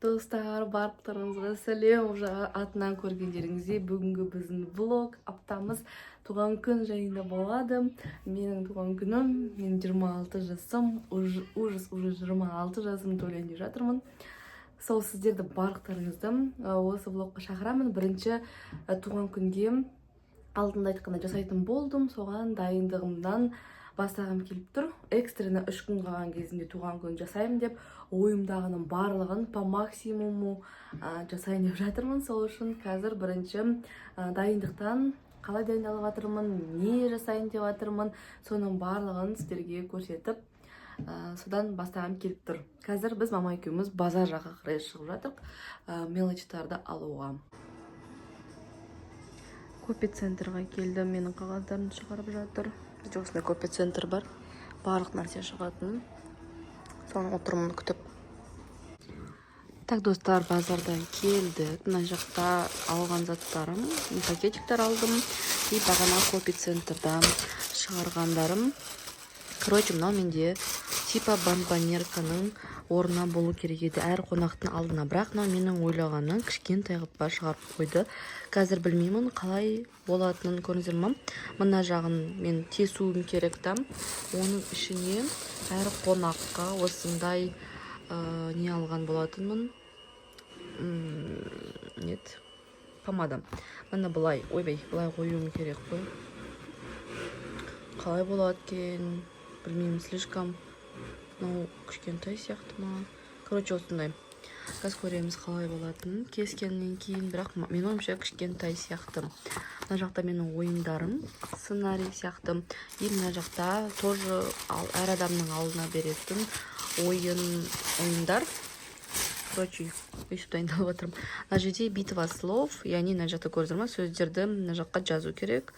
Достар, барлықтарыңызға сәлем! Уже атынан көргендеріңіздей, бүгінгі біздің влог аптамыз туған күн жайында болады. Менің туған күнім, мен 26 жасым, ужас, уже 26 жасым тойлайын деп жатырмын. Сол сіздерді барлықтарыңызды осы влогқа шақырамын. Бірінші туған күнге алдында айтқандай жасайтын болдым, соған дайындығымнан бастағым келіп тұр. Экстренно 3 күн қалған кезінде туған күн жасаймын деп ойымдағының барлығын по максимуму жасайын деп жатырмын. Сол үшін қазір бірінші дайындықтан, қалай дайындалып жатырмын, не жасайын деп жатырмын, соның барлығын сіздерге көрсетіп, содан бастағым келіп тұр. Қазір біз мама екеуміз базар жаққа қарай шығып жатырмық мелочтарды алуға. Копи центрға келдім, менің қағаздарымды шығарып жатыр. Бізде осындай копи центр бар, барлық нәрсе шығатын. Соны отырмын күтіп. Так, достар, базардан келдік. Мына жақта алған заттарым: пакетиктер алдым и бағана копи центрдан шығарғандарым. Короче, мынау менде типа бомбонерканың орнына болу керек еді әр қонақтың алдына, бірақ мынау менің ойлағанымнан кішкентай қылып па шығарып қойды. Қазір білмеймін қалай болатынын. Көрдіңіздер ма, мына жағын мен тесуім керек та. Оның ішіне әр қонаққа осындай не алған болатынмын. Нет, помада. Міне, былай, ойбай, былай қоюым керек қой. Қалай болады екен, білмеймін. Слишком мынау кішкентай сияқты ма? Короче, осындай. Қазір көреміз қалай болатынын кескеннен кейін, бірақ менің ойымша, кішкентай сияқты. Мына жақта менің ойындарым, сценарий сияқты. И мына жақта тоже ал, әр адамның алдына беретін ойын, ойындар. Короче, өйстіп дайындалып жатырмын. Мына жерде битва слов, яғни мына жақта, көрдіңіздер ма, сөздерді мына жаққа жазу керек,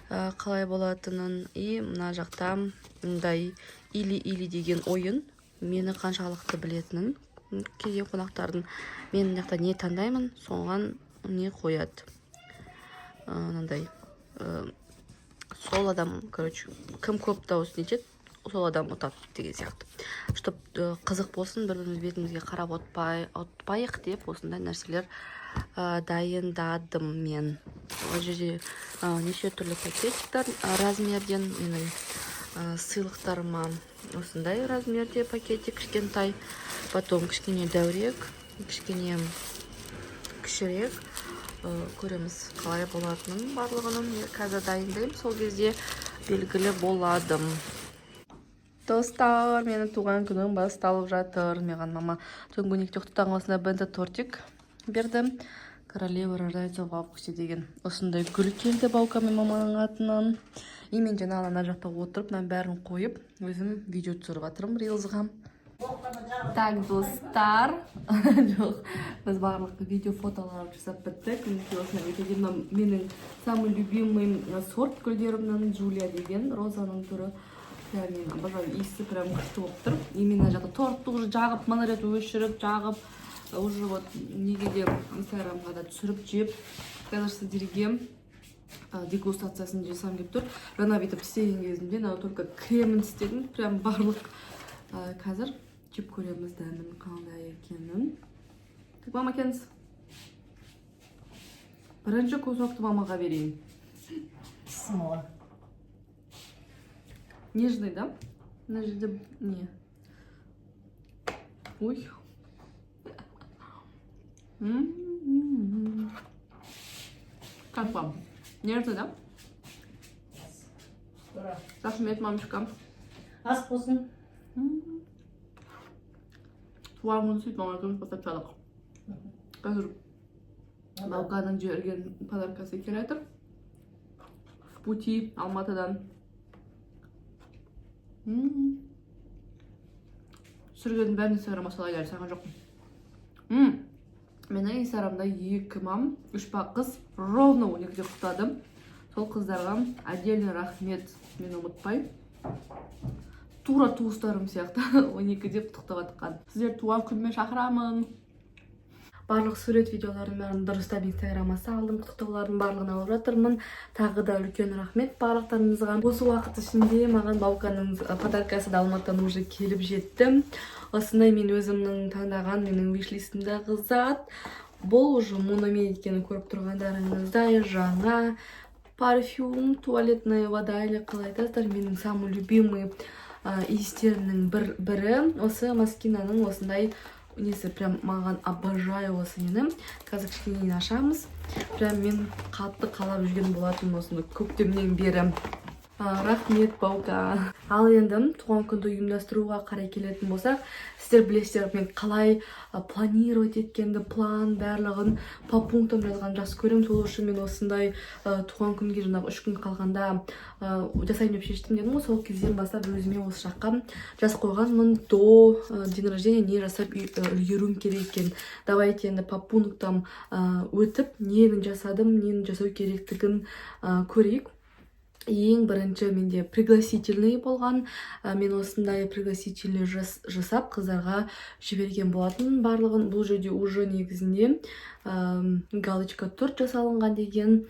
қалай болатынын. И мына жақта мындай или или деген ойын, мені қаншалықты білетінін келген қонақтардың. Мен мына жақта не таңдаймын, соған не қояды. Мынандай сол адам, короче, кім көп дауыс нетеді, сол адам ұтады деген сияқты. Чтоб қызық болсын, бір біріміз бетімізге қарап отпайық деп осындай нәрселер дайындадым мен. Ол жерде неше түрлі пакетиктер, размерден. Менің сыйлықтарыма осындай размерде пакетик кішкентай, потом кішкене дәурек, кішкене кішірек. Көреміз қалай болатынын барлығының. Мен қазір дайындаймын, сол кезде белгілі болады. Достар, менің туған күнім басталып жатыр. Маған мама түнгі 12-де құттықтаған осындай бенто тортик берді. «Королева рождается в августе» деген осындай гүл келді Баука мен маманың атынан. И мен жаңа ана жақта отырып, мынаның бәрін қойып, өзім видео түсіріп жатырмын рилзға. Так, достар, жоқ, біз барлық видео, фотолар жасап біттік. Мінекей, осындай өте әдемі, менің самый любимый сорт гүлдерімнің, Джулия деген розаның түрі. Прям мен обожаю, иісі прям күшті болып тұр. И мен мына жақта тортты уже жағып, мына рет өшіріп жағып, уже вот неге де, инстаграмға да түсіріп жеп, қазір сіздерге дегустациясын жасағым келіп тұр. Жаңа бүйтіп істеген кезімде мынау только кремін істедім, прям барлық. Қазір жеп көреміз дәмін қандай екенін. Так, мама, келіңіз. Бірінші кусокты мамаға берейін. Смола. Нежный, да? Мына жерде не? Ой. М-м-м. Как вам? Нежный, да? Ура. Рахмет, мамочка. Ас болсын. Туған күн сөйтіп мама екеуміз бастап тастадық. Қазір Балканың жіберген подаркасы келе жатыр. В пути Алматыдан. Түсіргеннің бәрін инстаграмға сала әлі салған жоқпын. Мені инстаграмда екі мам, үш па қыз ровно 12-де құттықтады. Сол қыздарға отдельный рахмет, мені ұмытпай. Тура туыстарым сияқты 12-де құттықтап жатқан. Сіздер туған күніме шақырамын. Барлық сурет, видеолардың бәрін дұрыстап Инстаграмға салдым, құттықтаулардың барлығын алып жатырмын. Тағы да үлкен рахмет барлықтарыңызға. Осы уақыт ішінде маған Бауканың подаркасы да Алматыдан уже келіп жетті. Осындай мен өзімнің таңдаған, менің вишлистімдағы зат. Бұл уже Монами екенін көріп тұрғандарыңыздай, жаңа парфюм, туалетная вода или қалай айтасыздар, менің самый любимый иістерімнің бірі осы Москиноның осындай несі. Прям маған, обожаю осы нені. Қазір кішкене ашамыз. Прям мен қатты қалап жүрген болатынмын осыны көктемнен бері. Рахмет, Баука. Ал енді туған күнді ұйымдастыруға қарай келетін болсақ, сіздер білесіздер, мен қалай планировать еткенді, план барлығын по пунктам жазғанды жақсы көремін. Сол үшін мен осындай туған күнге жаңағы 3 күн қалғанда жасаймын деп шештім дедім ғой. Сол кезден бастап өзіме осы жаққа жазып қойғанмын, до день рождения не жасап үлгеруім керек екен. Давайте енді по пунктам өтіп, нені жасадым, нені жасау керектігін көрейік. Ең бірінші менде пригласительный болған. Мен осындай пригласительный жасап, қыздарға жіберген болатын барлығын. Бұл жерде уже негізінде галочка тұр, жасалынған деген.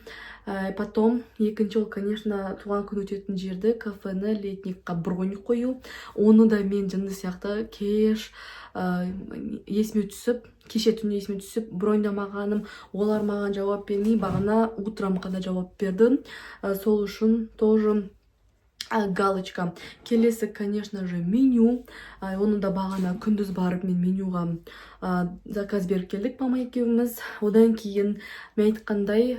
Потом екінші, ол, конечно, туған күн өтетін жерді, кафені, Летникқа бронь қою. Оны да мен жынды сияқты кеш есіме түсіп, кеше түнде есіме түсіп броньдамағаным. Олар маған жауап бермей, бағана утром ғана жауап берді. Сол үшін тоже галочка. Келесі, конечно же, меню. Оны да бағана күндіз барып, мен менюға заказ беріп келдік мама екеуміз. Одан кейін мен айтқандай,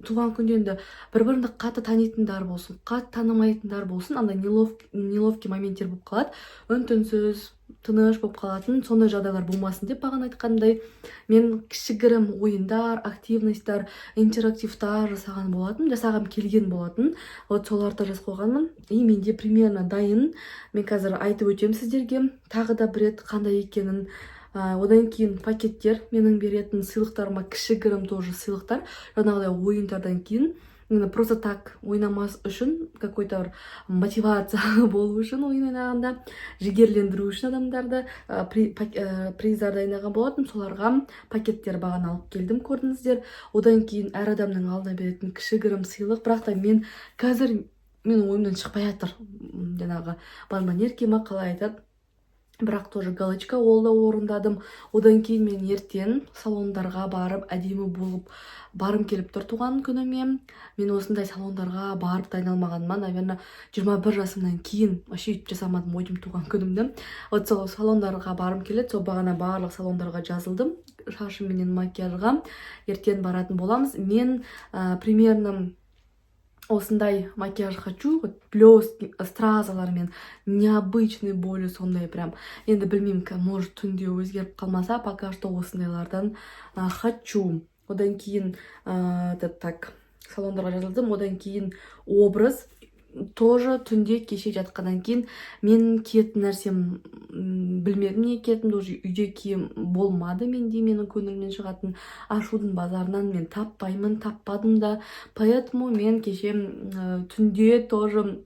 туған күнде енді бір біріңді қатты танитындар болсын, қатты танымайтындар болсын, андай неловкий моменттер болып қалады, үн түнсіз тыныш болып қалатын. Сондай жағдайлар болмасын деп, бағана айтқандай, мен кішігірім ойындар, активностьтар, интерактивтар жасаған болатын, жасағым келген болатын. Вот соларды жазып қойғанмын. И менде примерно дайын, мен қазір айтып өтемін сіздерге тағы да бір рет қандай екенін. Одан кейін пакеттер, менің беретін сыйлықтарыма кішігірім тоже сыйлықтар, жаңағыдай ойындардан кейін енді просто так ойнамас үшін, какой то бір мотивация болу үшін, ойын ойнағанда жігерлендіру үшін адамдарды, приздар дайындаған болатын. Соларға пакеттер бағана алып келдім, көрдіңіздер. Одан кейін әр адамның алдына беретін кішігірім сыйлық. Бірақ та мен қазір, менің ойымнан шықпай жатыр, жаңағы бонбоньерки ма, қалай айтады, бірақ тоже галочка, ол да орындадым. Одан кейін мен ертең салондарға барып, әдемі болып барым келіп тұр туған күніме. Мен осындай салондарға барып дайындалмағаныма, наверное, 21 жасымнан кейін вообще өйтіп жасамадым ғой деймін туған күнімді. Вот сол салондарға барғым келеді. Сол бағана барлық салондарға жазылдым, шашым менен макияжға ертең баратын боламыз. Мен примерно осындай макияж хочу, вот блестки, стразалармен, необычный, более сондай прям. Енді білмеймін, может, түнде өзгеріп қалмаса, пока что осындайлардан хочу. Одан кейін этот, так, салондарға жазылдым. Одан кейін образ тоже түнде, кеше жатқаннан кейін мен киетін нәрсем білмедім, не киетінімді. Уже үйде киім болмады менде менің көңілімнен шығатын. Ашудың базарынан мен таппаймын, таппадым да. Поэтому мен кеше түнде тоже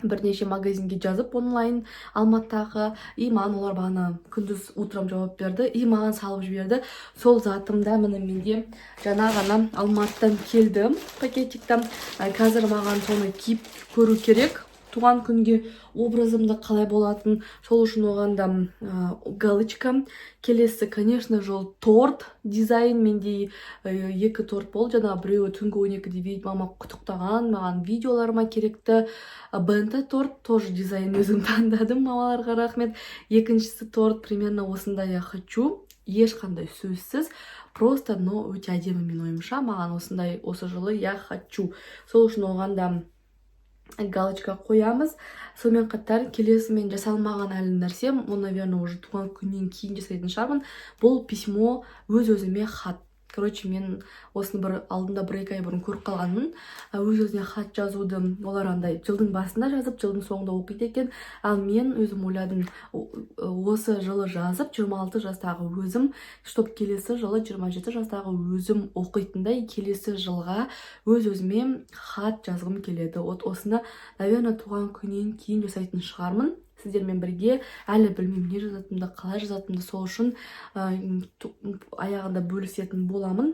бірнеше магазинге жазып онлайн Алматыдағы, и маған олар бағана күндіз утром жауап берді и маған салып жіберді. Сол затым да, міне, менде жаңа ғана Алматыдан келді пакетикта. Қазір маған соны киіп көру керек туған күнге, образымды қалай болатын. Сол үшін оған да галочка. Келесі, конечно же, ол торт дизайн. Менде екі торт болды жаңағы. Біреуі түнгі 12-де мама құттықтаған маған видеоларыма керекті бенто торт, тоже дизайн өзім таңдадым, мамаларға рахмет. Екіншісі торт примерно осындай я хочу, ешқандай сөзсіз, просто, но өте әдемі менің ойымша. Маған осындай осы жылы я хочу, сол үшін оған да галочка қоямыз. Сонымен қатар келесі мен жасалмаған әлі нәрсем, ол, наверное, уже туған күннен кейін жасайтын шығармын, бұл письмо, өз өзіме хат. Короче, мен осыны бір алдында, бір екі ай бұрын көріп қалғанмын. Өз өзіне хат жазуды олар андай жылдың басында жазып, жылдың соңында оқиды екен. Ал мен өзім ойладым, осы жылы жазып, 26 жастағы өзім, чтоб келесі жылы 27 жастағы өзім оқитындай, келесі жылға өз өзіме хат жазғым келеді. Вот осыны, наверное, туған күннен кейін жасайтын шығармын. Сіздермен бірге әлі білмеймін, не жазатынымды, қалай жазатынымды. Сол үшін аяғында бөлісетін боламын,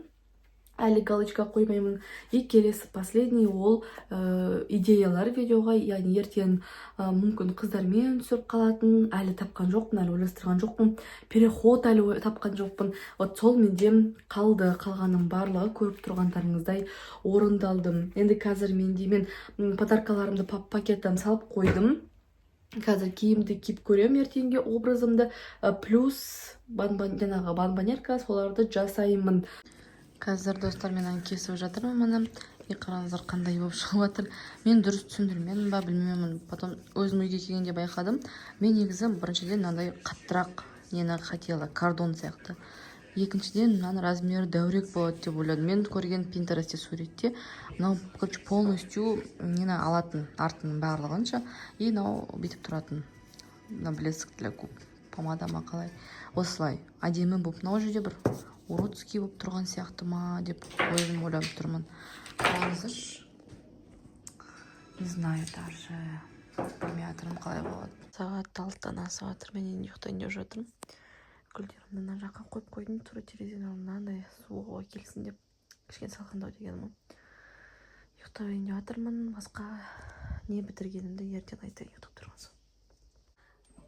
әлі галочка қоймаймын. И келесі, последний, ол идеялар видеоға, яғни ертең мүмкін қыздармен түсіріп қалатын, әлі тапқан жоқпын, әлі ойластырған жоқпын, переход әлі тапқан жоқпын. Вот сол менде қалды. Қалғанның барлығы, көріп тұрғандарыңыздай, орындалды. Енді қазір менде, мен подаркаларымды пакеттен салып қойдым. Қазір киімді киіп көремін, ертеңге образымды, плюс жаңағы бонбоньерка, соларды жасаймын. Қазір, достар, мен аны кесіп жатырмын, міне. И қараңыздар, қандай болып шығып жатыр. Мен дұрыс түсіндірмедім ба, білмеймін, потом өзім үйге келгенде байқадым. Мен негізі біріншіден мынандай қаттырақ нені хотела, картон сияқты. Екіншіден, мынаның размері дәурек болады деп ойладым. Мен көрген Пинтерестте суретте мынау, короче, полностью нені алатын, артының барлығын ше, и мынау бүйтіп тұратын, мына блеск для губ, помада ма, қалай, осылай әдемі болып. Мынау жерде бір уродский болып тұрған сияқты ма деп өзім ойланып тұрмын. Қараңыздаршы, не знаю даже, білмей жатырмын, қалай болады. Сағат 6-дан асып жатыр, мен енді ұйықтайын деп жатырмын. Гүлдерімді мына жаққа қойып қойдым, тура терезенің алдына, андай суық ауа келсін деп, кішкене салқындау дегенім ғой. Ұйықтайын деп жатырмын. Басқа не бітіргенімді ертең айтайын, ұйықтап тұрған соң.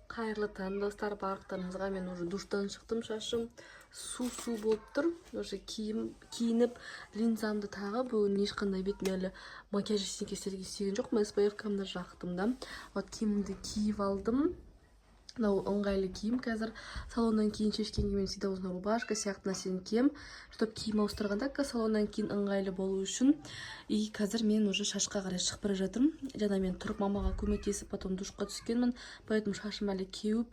Қайырлы таң, достар, барлықтарыңызға! Мен уже душтан шықтым, шашым су су болып тұр. Уже киім киініп, линзамды тағып, бүгін ешқандай бетіме әлі макияж, ештеңе істеген жоқпын. SPF-камды жақтым да, вот киімімді киіп алдым. Мынау ыңғайлы киім. Қазір салоннан кейін шешкенге мен всегда осындай рубашка сияқты нәрсені киемін, чтобы киім ауыстырғанда, салоннан кейін ыңғайлы болу үшін. И қазір мен уже шашқа қарай шығып бара жатырмын. Жаңа мен тұрып, мамаға көмектесіп, потом душқа түскенмін, поэтому шашым әлі кеуіп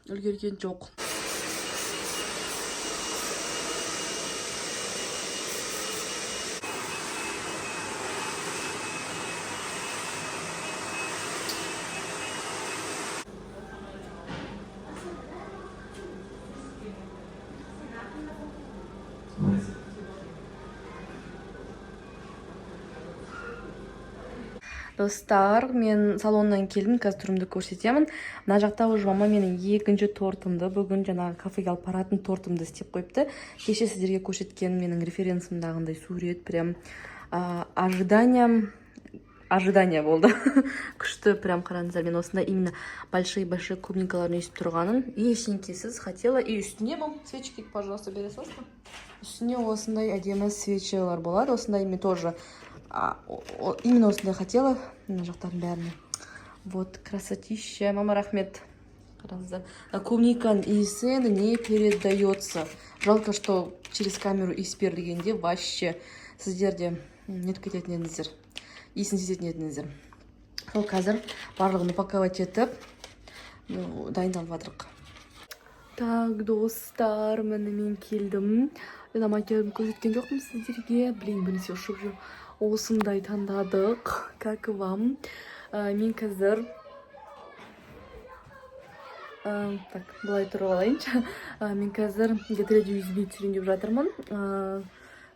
үлгерген жоқ. Достар, мен салоннан келдім, қазір түрімді көрсетемін. Мына жақта уже мама менің екінші тортымды, бүгін жаңағы кафеге алып баратын тортымды істеп қойыпты. Кеше сіздерге көрсеткен менің референсімдағындай сурет. Прям ожидание болды, күшті прям. Қараңыздар, мен осындай именно большие большие клубникалардың өсіп тұрғанын ештеңкесіз хотела. И үстіне, мам, свечки, пожалуйста, бере саласыз ба? Үстіне осындай әдемі свечалар болады. Осындай мен тоже именно осындай хотела, мына жақтардың бәріне. Вот красотища! Мама, рахмет. Қараңыздар, мына клубниканың иісі енді не передается. Жалко, что через камеру иіс берілгенде вообще сіздер де нетіп кететін едіңіздер, иісін сезетін едіңіздер. Сол қазір барлығын упаковать етіп, ну, дайындалып жатырық. Так, достар, міне, мен келдім. Мен макияжымды көрсеткен жоқпын сіздерге. Блин, бірнәрсе ұшып жүр. Осындай таңдадық. Как вам? Мен қазір так, былай тұрып алайыншы. Мен қазір Get Ready with Me түсірейін деп жатырмын.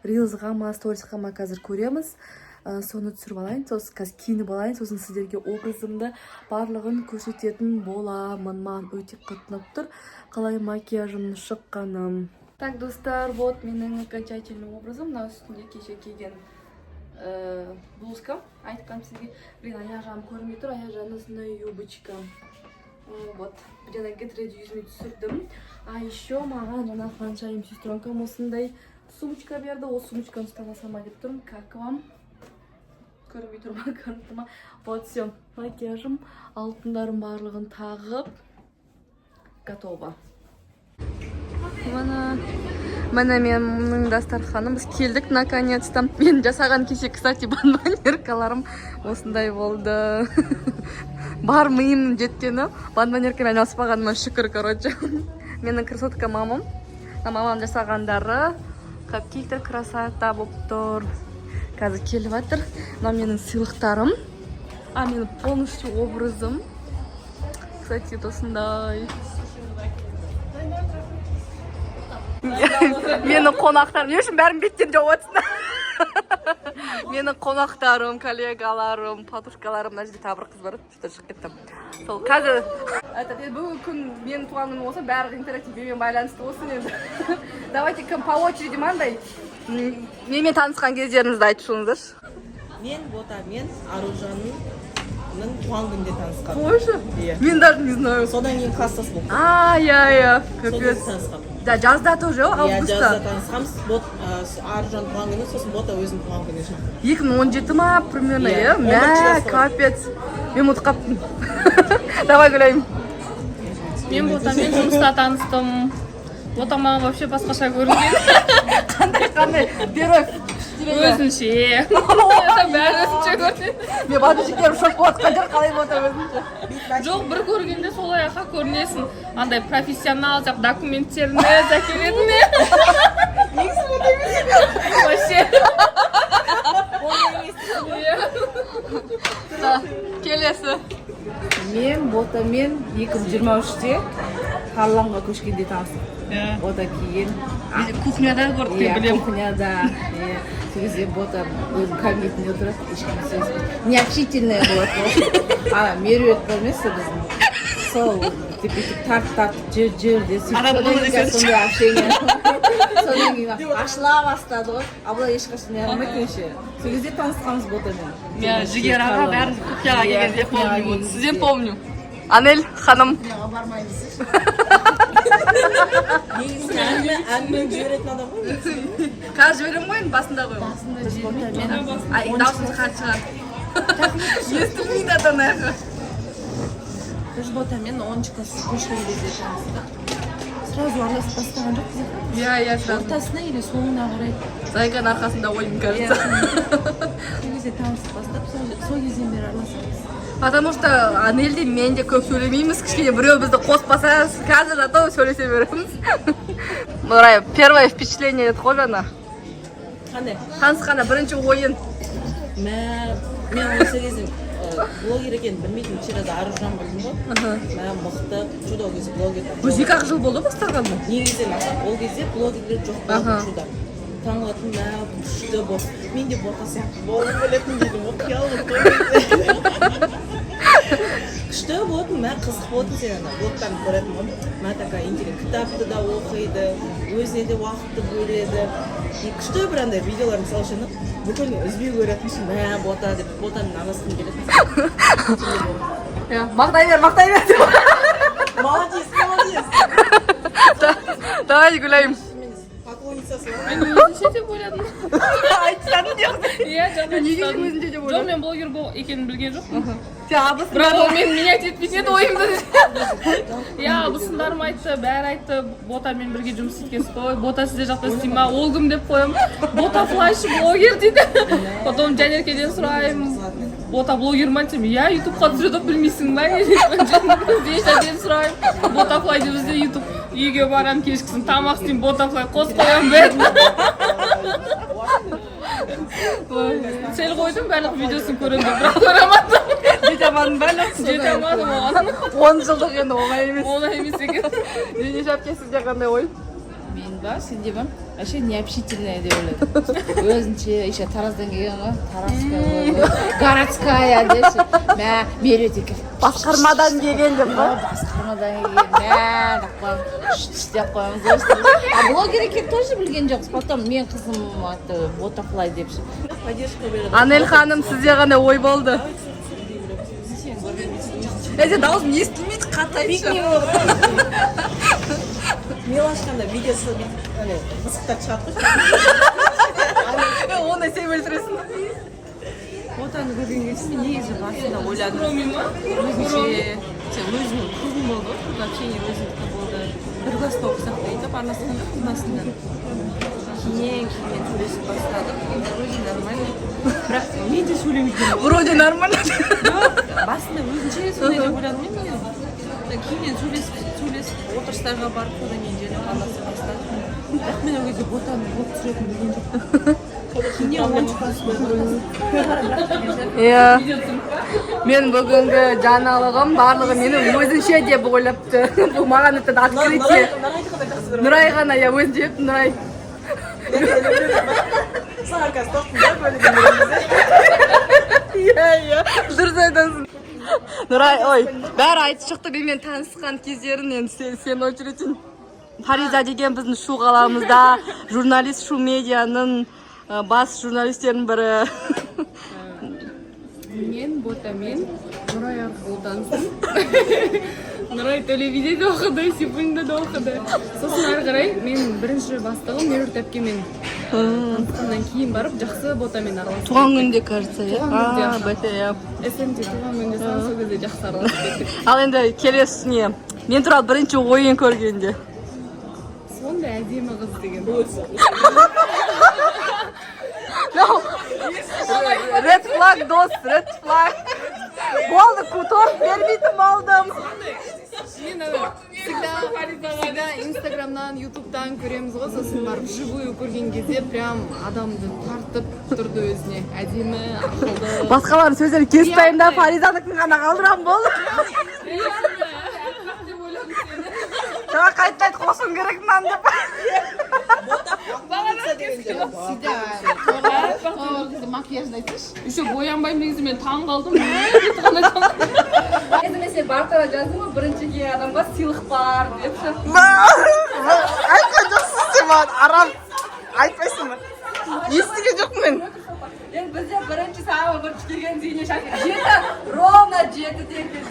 Рилсға ма, сторисқа ма, қазір көреміз. Соны түсіріп алайын, сосын қазір киініп алайын, сосын сіздерге образымды барлығын көрсететін боламын. Маған өте қатты ұнап тұр, қалай макияжым шыққаны. Так, достар, вот менің окончательный образым. Мына үстінде кеше киген блузка, айтқам сізге. Блин, аяқ жағым көрінбей тұр. Аяқ жағында осындай юбочка. Вот жаңа Get Ready with Me түсірдім. А еще маған жаңа ханшайым сестренкам осындай сумочка берді. Ол сумочканы ұстап алсам ба деп тұрмын. Как вам? Көрінбей тұр ма, көрініп тұр ма? Вот, все, макияжым, алтындарым барлығын тағып, готово. Міне, міне, менің дастарханым. Біз келдік наконец то. Мен жасаған кеше, кстати, бонбоньеркаларым осындай болды. Бар миым жеткені, бонбоньеркамен айналыспағаныма шүкір. Короче, менің красотка мамам, мына мамам жасағандары, капкейктер красота болып тұр. Қазір келіп жатыр. Мынау менің сыйлықтарым, а менің полностью образым, кстати, осындай. Менің қонақтарым, не үшін бәрін беттен жауып жатсыңдар? Менің қонақтарым, коллегаларым, подружкаларым. Мына жерде тағы бір қыз бар, что шығып кетті. Сол қазір этот, енді бүгінгі күн менің туған күнім болса, барлығы интерактив менімен байланысты болсын енді. Давайте, кім по очереди мынандай менімен танысқан кездеріңізді айтып шығыңыздаршы. Мен Ботамен Аружанның туған күнінде танысқанмын. Қойшы. Иә. Мен даже не знаю. Содан кейін класстас болдық. А, иә, иә. Сол Капец. кезде танысқанмын. Да, жазда тоже, Иә, августта. жазда танысқанбыз. Бот Аружан туған күні, сосын Бота өзінің туған күніне шақырды. 2017 ма примерно, Иә, иә? 11 Мә, жаста. капец. Мен ұмытып қалыппын. Давай, Гүлайым. Мен Ботамен жұмыста таныстым. Бота маған вообще басқаша көрінген. Қандай, қандай? Первое впечатление. Өзінше. Это бәрі өзінше көрінеді. Мен подписчиктерім шок болып жатқан шығар, қалай Бота өзінше. Жоқ, бір көргенде солай ақа көрінесің. Андай профессионал сияқты, документтеріне әкелетін. Вообще. Иә. Да, келесі. Мен Ботамен 2023-те Тарланға көшкенде таныстық. Бота кейін Кухняда көрдік, мен иә, білемін. Кухняда. Иә. Сол кезде Бота өзінің кабинетінде отырады, ешкім сөйлеспейді. Необщительная болады ғой. Ана Меруерт бар емес пе біздің? Сол бүйтіп бүйтіп тартып тартып жүр жүр деп сөйтіп, содан кейін сондай общение. Содан кейін ашыла бастады ғой. А бұлар ешқашан не қылмайды вообще. Сол кезде танысқанбыз Ботамен. Мен, Жігер аға, бәріміз кухняға Иә, келгенде кухняға помню. Вот келген сізден кезде. помню. Анель ханым. Негізі әңгіме әңгіме жіберетін адам ғой негізі. Қазір жіберемін ғой енді, басында ғой. Ай, дауысымыз қатты шығар. Естілмейді ата ана. Біз Ботамен 10-классқа көшкен кезде таныстық. Сразу араласып бастаған жоқпыз. Иә, сразу. Ортасына или соңына қарай. Зайканың арқасында ойын, кажется. Сол кезде танысып бастап, сол кезден бері араласамыз. Потому что Анель де, мен де көп сөйлемейміз, кішкене біреу бізді қоспаса, қазір зато сөйлесе береміз. Нұрай, первое впечатление еді ғой жаңа. Қандай? Танысқанда бірінші ойын. Мә, мен осы кезде блогер екенін білмейтін, через Аружан білдім ғой. Мә, мықты, чудо, ол кезде блогер. Өзі 2-ақ жыл болды бастағанына. Негізінен алсақ, ол кезде блогерлер жоқ болатын чудо. Таңғалатын, мә, күшті болып. Мен де Бота сияқты болғым келетін дедім ғой, қиял болып қой кезде. Күшті болатын, мә, қызық болатын, сен ана блогтарын көретін ғой. Мә, такая интересная, кітапты да оқиды, өзіне де уақытты бөледі. И күшті бір андай видеолар, мысалы үшін, бүкіл үзбей көретін ше, мә, Бота деп, Ботамен араласқым келетін. Иә, мақтай бер, мақтай бер. Молодец, молодец. Давай, Гүлайым. Поклонницасы ғой. Мен өзінше деп ойладым. Айтсаң не? Иә, жаңа Неге сен айтып өзінше деп Жоқ, ойладың? мен блогер екенін білген жоқпын. Сен абысын. Бірақ ол мені менять етпейтін еді ойымды. Иә, абысындарым айтты, бәрі айтты, Ботамен бірге жұмыс істейді ғой. Бота сізде жақта істей ма? Ол кім деп қоямын. Бота флаш блогер дейді. Потом Жанеркеден сұраймын. Бота блогер ма десем, иә, ютубқа түсіреді, білмейсің ба? Бейшаден сұраймын. Бота флай деп бізде ютуб. Үйге барамын, кешкісін тамақ істеймін, Бота флай қосып қоямын бәрін. Цель қойдым, барлық видеосын көремін деп, бірақ көре алмадым. Жете алмадың ба әлі? Жете алмадым оған. 10 жылдық енді оңай емес. Оңай емес екен. Зейнеш әпке, сізде қандай ой? Мен ба, сенде ба? Вообще необщительная деп ойладым. Өзінше, еще Тараздан келген ғой, таразская ғой, городская деші. Мә, Меруерт екен. Басқармадан келген деп па? Басқармадан келген, мә, деп қоямыз, шш деп қоямыз. А блогер екенін тоже білген жоқпыз. Потом мен қызым айтты, Ботафлай деп ше. Поддержка береді. Анель ханым, сізде қандай ой болды? Е, сен дауысың естілмейді, қатты айтшы. Милашканда видеосы бүйтіп ане мысықтар шығады ғой. Оны сен өлтіресің. Ботаны көрген кезде мен негізі басында ойладым. Роми ма? Өзінше, сен өзінің кругың болды ғой, круг общения өзінікі болды. Бір класста оқысақ та өйтіп араласқан жоқпыз басында. Кейіннен кейіннен сөйлесіп бастадық. Вроде нормально. Бірақ мен де сөйлемейтін. Вроде нормально. Жоқ, басында өзінше сондай деп ойладым мен. Кейіннен сөйлесіп сөйлесіп, отырыстарға барып, содан кейін жайлап араласа бастадық. Бірақ мен ол кезде Ботаның блог түсіретінін білген жоқпын. Кейіннен 10-класс. Иә. Мен бүгінгі жаңалығым: барлығы мені өзінше деп ойлапты. Бұл маған это открытие. Нұрайды қандай жақсы көреді. Нұрай ғана, иә, өзінше деп Нұрай. Саған қазір тоқтың да бөлігін береміз. Иә, дұрыс айтасың. Нұрай, ой, бәрі айтып шықты менімен танысқан кездерін. Енді сен очередь. Фариза деген біздің Шу қаламызда журналист, Шу медианың бас журналистерінің бірі. Мен Ботамен Нұрай арқылы таныстым. Нұрай Төле биде де оқыды, Сейфуллинде де оқыды. Сосын ары қарай мен бірінші бастығым Меруерт әпкемен танысқаннан кейін барып жақсы Ботамен араласып Туған күнде, кажется, иә? Туған күнде. А, бәсе, иә. СМТ туған күнде, сол кезде жақсы араласып кеттік. Ал енді келесі не, мен туралы бірінші ойын көргенде? Сондай әдемі қыз деген. No. Red flag, дос, red flag. Болды, торт бермейтін болдым. Мен ана всегда Инстаграмнан, Ютубтан көреміз ғой, сосын барып живую көрген кезде прям адамды тартып тұрды өзіне. Әдемі, ақылды. Басқалардың сөздерін кесіп тастаймын да, Фаризанікін ғана қалдырамын, болды. Жаңа қайтып айт, қосуым керек мынаны деп. Макияжын айтыңызшы. Еще боянбаймын негізі, мен таң қалдым. Ғана. Енді мен сен бартара жаздым ғой, бірінші келген адамға сыйлық бар деп ше. Айтқан жоқсың сен маған, арам. Айтпайсың ба? Естіген жоқпын мен. Енді бізде бірінші, самый бірінші келген Зейне Шакир. 7, ровно 7-де келді.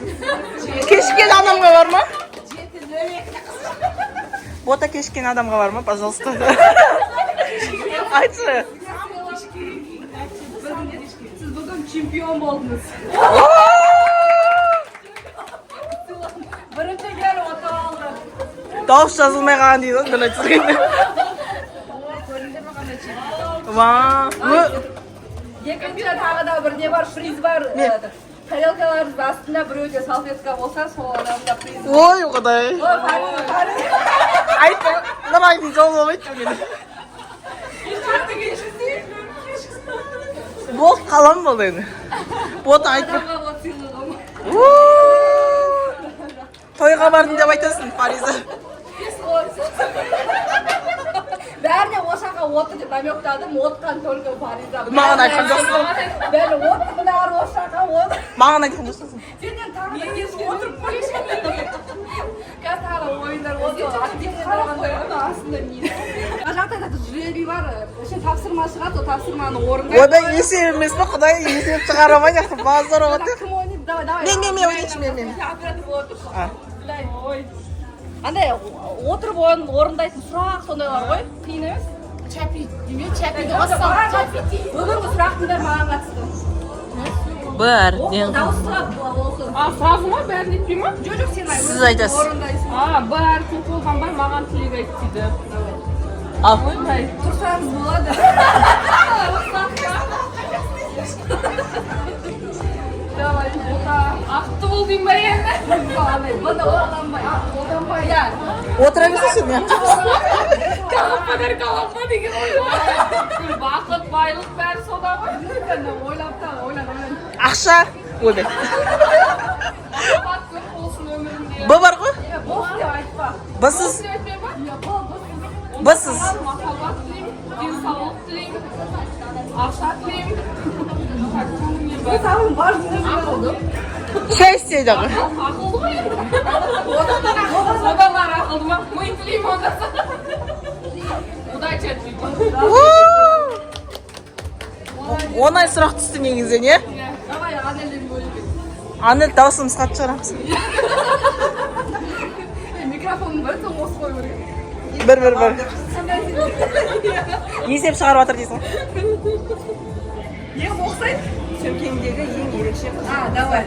Кешіккен адамға бар ма? Бота, кешіккен адамға бар ма, пожалуйста? Айтшы. Сіз бүгін чемпион болдыңыз. Бірінші келіп ұтып алды. Дауыс жазылмай қалған дейді ғой Нұрай түсіргенде. Ва. Екінші тағы да бір не бар, приз бар. Тарелкаларымыздың астында біреуде салфетка болса, сол адамда приз. Ой, құдай. Ой, Фариза, Фариза. Айтма, Нұрайдың жолы болмайды бүгін. Болды, қалам болды енді. Бота, айтма. Адамға вот сыйлығым. Тойға бардым деп айтасың, Фариза. Бәріне осы жаққа отыр деп намектадым, отқан только Фариза. Маған айтқан жоқсың. Бәрі отырыңдар, осы жаққа отыр. Маған айтқан жоқсың. Сенен тағы да кешке отырып қойшы. Қазір тағы да ойындар болды. Қарап қоямын астында не. Мына жақта да жребий бар. Вообще тапсырма шығады, сол тапсырманы орындайды. Ойбай, есеп емес пе, құдай, есеп шығара алмай жақсы базар болады. Кім ойнайды? Давай, давай. Мен ойнайыншы, мен. Сен оператор болып отырсың. А. Ой. Андай отырып орындайтын сұрақ сондайлар ғой. Қиын емес. Чапи деме, чапиді қоссам. Бүгінгі сұрақтың бәрі маған қатысты. Бір. Дауыстап осы. А, сразу ма, бәрін айтпай ма? Жоқ, сен айт. Сіз айтасыз. Орындайсың. А, Б әрпін қолданбай маған тілек айт дейді. Ал. Ойбай. Тұрсаңыз болады. Давай, Бота. Ақты бол деймін ба енді? Андай, бұны қолданбай. Қолданбай. Иә. Отыра берсеңші сен. Тағы подарок аламын ба деген ой ғой. Бақыт, байлық, бәрі сода ғой. Ойлап та, ойлан, ойлан. Ақша. Ойбай. Махаббат көп болсын өмірінде. Б бар ғой? Иә, болсын деп айтпа. Б-сыз. Болсын деп айтпай ма? Иә, бол. Б-сыз. Саған махаббат тілеймін, денсаулық тілеймін, ақша тілеймін. Так, соның не бар? Самый важный. Ақылды. Счастье дағы. Ақылды ғой енді. Одан ары ақылды ма? Ми тілеймін онда. Удача тілеймін. Оңай сұрақ түсті негізі, не? Давай, Анельден бөлек. Анель, дауысымыз қатты шығарамыз. Микрофонның бір соң осы қою керек. Бір, бір, бір. Есеп шығарып жатыр дейсің. Не ұқсайды? Сөмкеңдегі ең ерекше А, давай.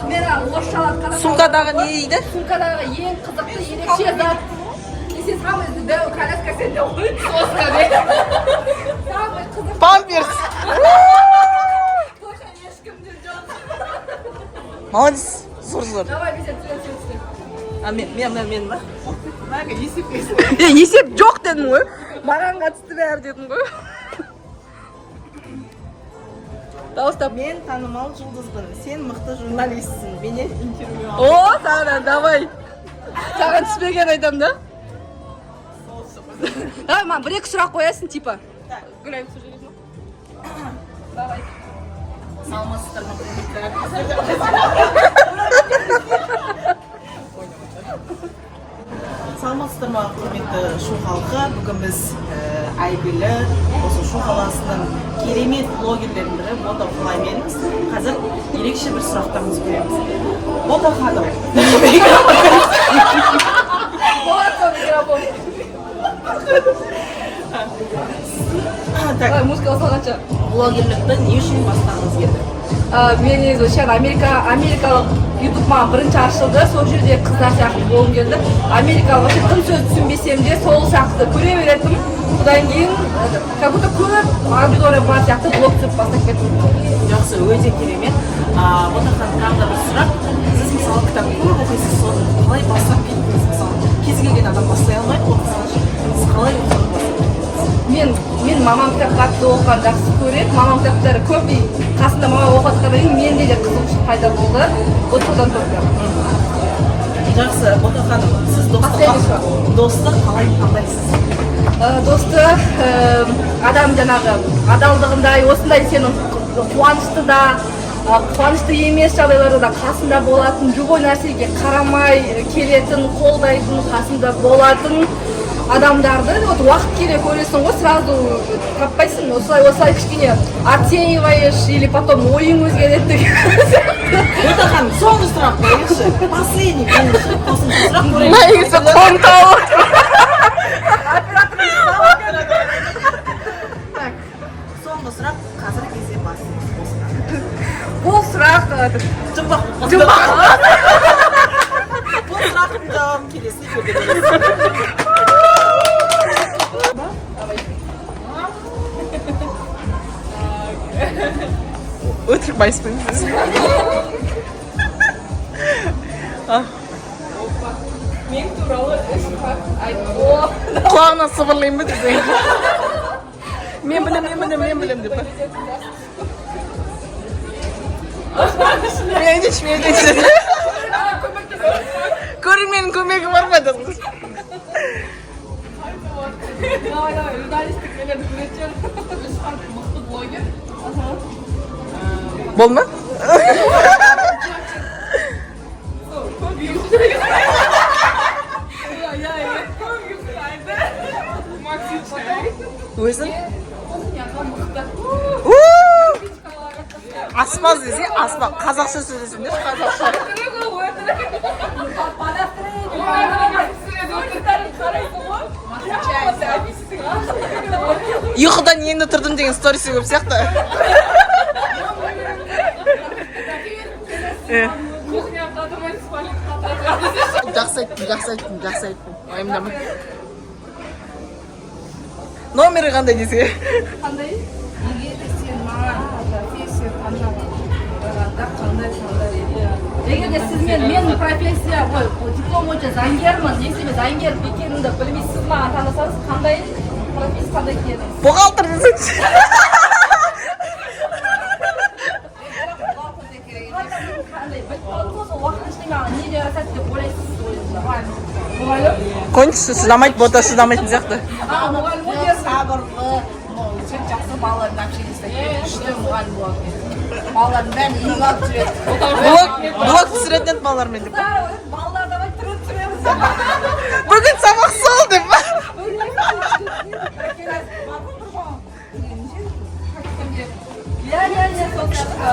Мен орысшалап қазақша. Сумкадағы не дейді? Сумкадағы ең қызықты ерекше зат. И сен самый дәу коляска сенде ғой. Соска де. Самый қызықты. Памперс. Точно ешкімде жоқ. Молодец. Зор, зор. Давай, Бесен, түлен, түлен, түлен. А, мен ба? Е, есеп жоқ дедім ғой. Маған қатысты бәрі дедім ғой. Дауыстап. Мен танымал жұлдызбын. Сен мықты журналистсің. Менен интервью ал. О, саған, давай. Саған түспеген айтам да. Давай, маған бір екі сұрақ қоясың, типа. Гүлайым, сол жерге. Давай. Саламатсыздар ма, құрметті әріптестер? Саламатсыздар ма, құрметті Шу халқы! Бүгін біз әйгілі осы Шу қаласының керемет блогерлерінің бірі Бота Флайменбіз. Қазір ерекше бір сұрақтарымызды көреміз. Бота ханым. Болады сол микрофон. Так. Давай, музыка салғанша. Блогерлікті не үшін бастағыңыз келді? Мен негізі вообще америкалық ютуб маған бірінші ашылды, сол жерде қыздар сияқты болғым келді. Америкалық вообще тым сөз түсінбесем де, сол сияқты көре беретінмін. Содан кейін как будто көп аудитория бар сияқты, блог түсіріп бастап кеттім. Жақсы, өте керемет. Бота ханым, тағы да бір сұрақ. Сіз, мысалы, кітап көп оқисыз, соны қалай бастап кеттіңіз? Мысалы, кез келген адам бастай алмайды ғой, мысалы үшін. Сіз қалай соны бастап кеттіңіз? Мен мамам кітап қатты оқыған жақсы көреді, мамам кітаптары көп, и қасында мама оқып жатқаннан кейін менде де қызығушылық пайда болды, вот содан только. Жақсы, Бота ханым, сіз Последний сұрақ. Досты қалай таңдайсыз? Досты адам жаңағы адалдығындай, осындай сенің қуанышты да, қуанышты емес жағдайларда да қасында болатын, любой нәрсеге қарамай келетін, қолдайтын, қасында болатын адамдарды вот уақыт келе көресің ғой, сразу таппайсың, осылай осылай кішкене отсеиваешь или потом ойың өзгереді деген сияқты. Бота ханым, соңғы сұрақ қояйықшы, последний бірінші қосымша сұрақ көрейік. Негізі қолым талып. Так, соңғы сұрақ: қазіргі кезде басыңыз бос па? Бұл сұрақ Жұмбақ болып қалды. Жұмбақ. Бұл сұрақтың жауабын келесі эфирде көресіз. Өтірік байыспаймын. Мен туралы үш факт айт. Құлағына сыбырлаймын ба десең, мен білем, мен білем, мен білем деп па? Мен айтайыншы, мен айтайыншы, көрерменнің көмегі бар ма деп. Давай, давай, журналистік нелерді көретін. Үш факт: мықты блогер. Болды ма? Көп иә, көп ұйықтайды. Максим чай. Өзің Кухняға мықты. Аспаз десе, аспаз, қазақша сөйлесеңдерші, қазақша. Өтірік ол, өтірік. По настроению. Қарайсың ғой. Ұйқыдан енді тұрдым деген сторисі көп сияқты. Кухня қатырмай. Жақсы айттың, жақсы айттың, жақсы айттың, уайымдама. Номері қандай десе? Қандай? Егер де сен маған профессия таңдағанда, қандай таңдар едің? Егер де сіз мен профессия ой, диплом бойынша заңгермін, если мен заңгер екенімді білмей, сіз маған таңдасаңыз, қандай профессия таңдайтын едіңіз? Бухгалтер десеңші. Қандай біліп қалдыңыз ғой, сол уақыттың ішінде маған не жарасады деп ойлайсыз сіз ойыңызда? Мұғалім. Қойыңызшы, шыдамайды, Бота шыдамайтын сияқты. А, мұғалім ғой дерсің. Сабырлы, өте жақсы, балалардың общение ұстайтын күшті мұғалім болады. Балалардың бәрін үйге алып жүреді. Блог түсіретін еді балалармен деп. Балалар, давай түрін түсіреміз. Бүгін сабақ сол деп. Иә, сол сияқты.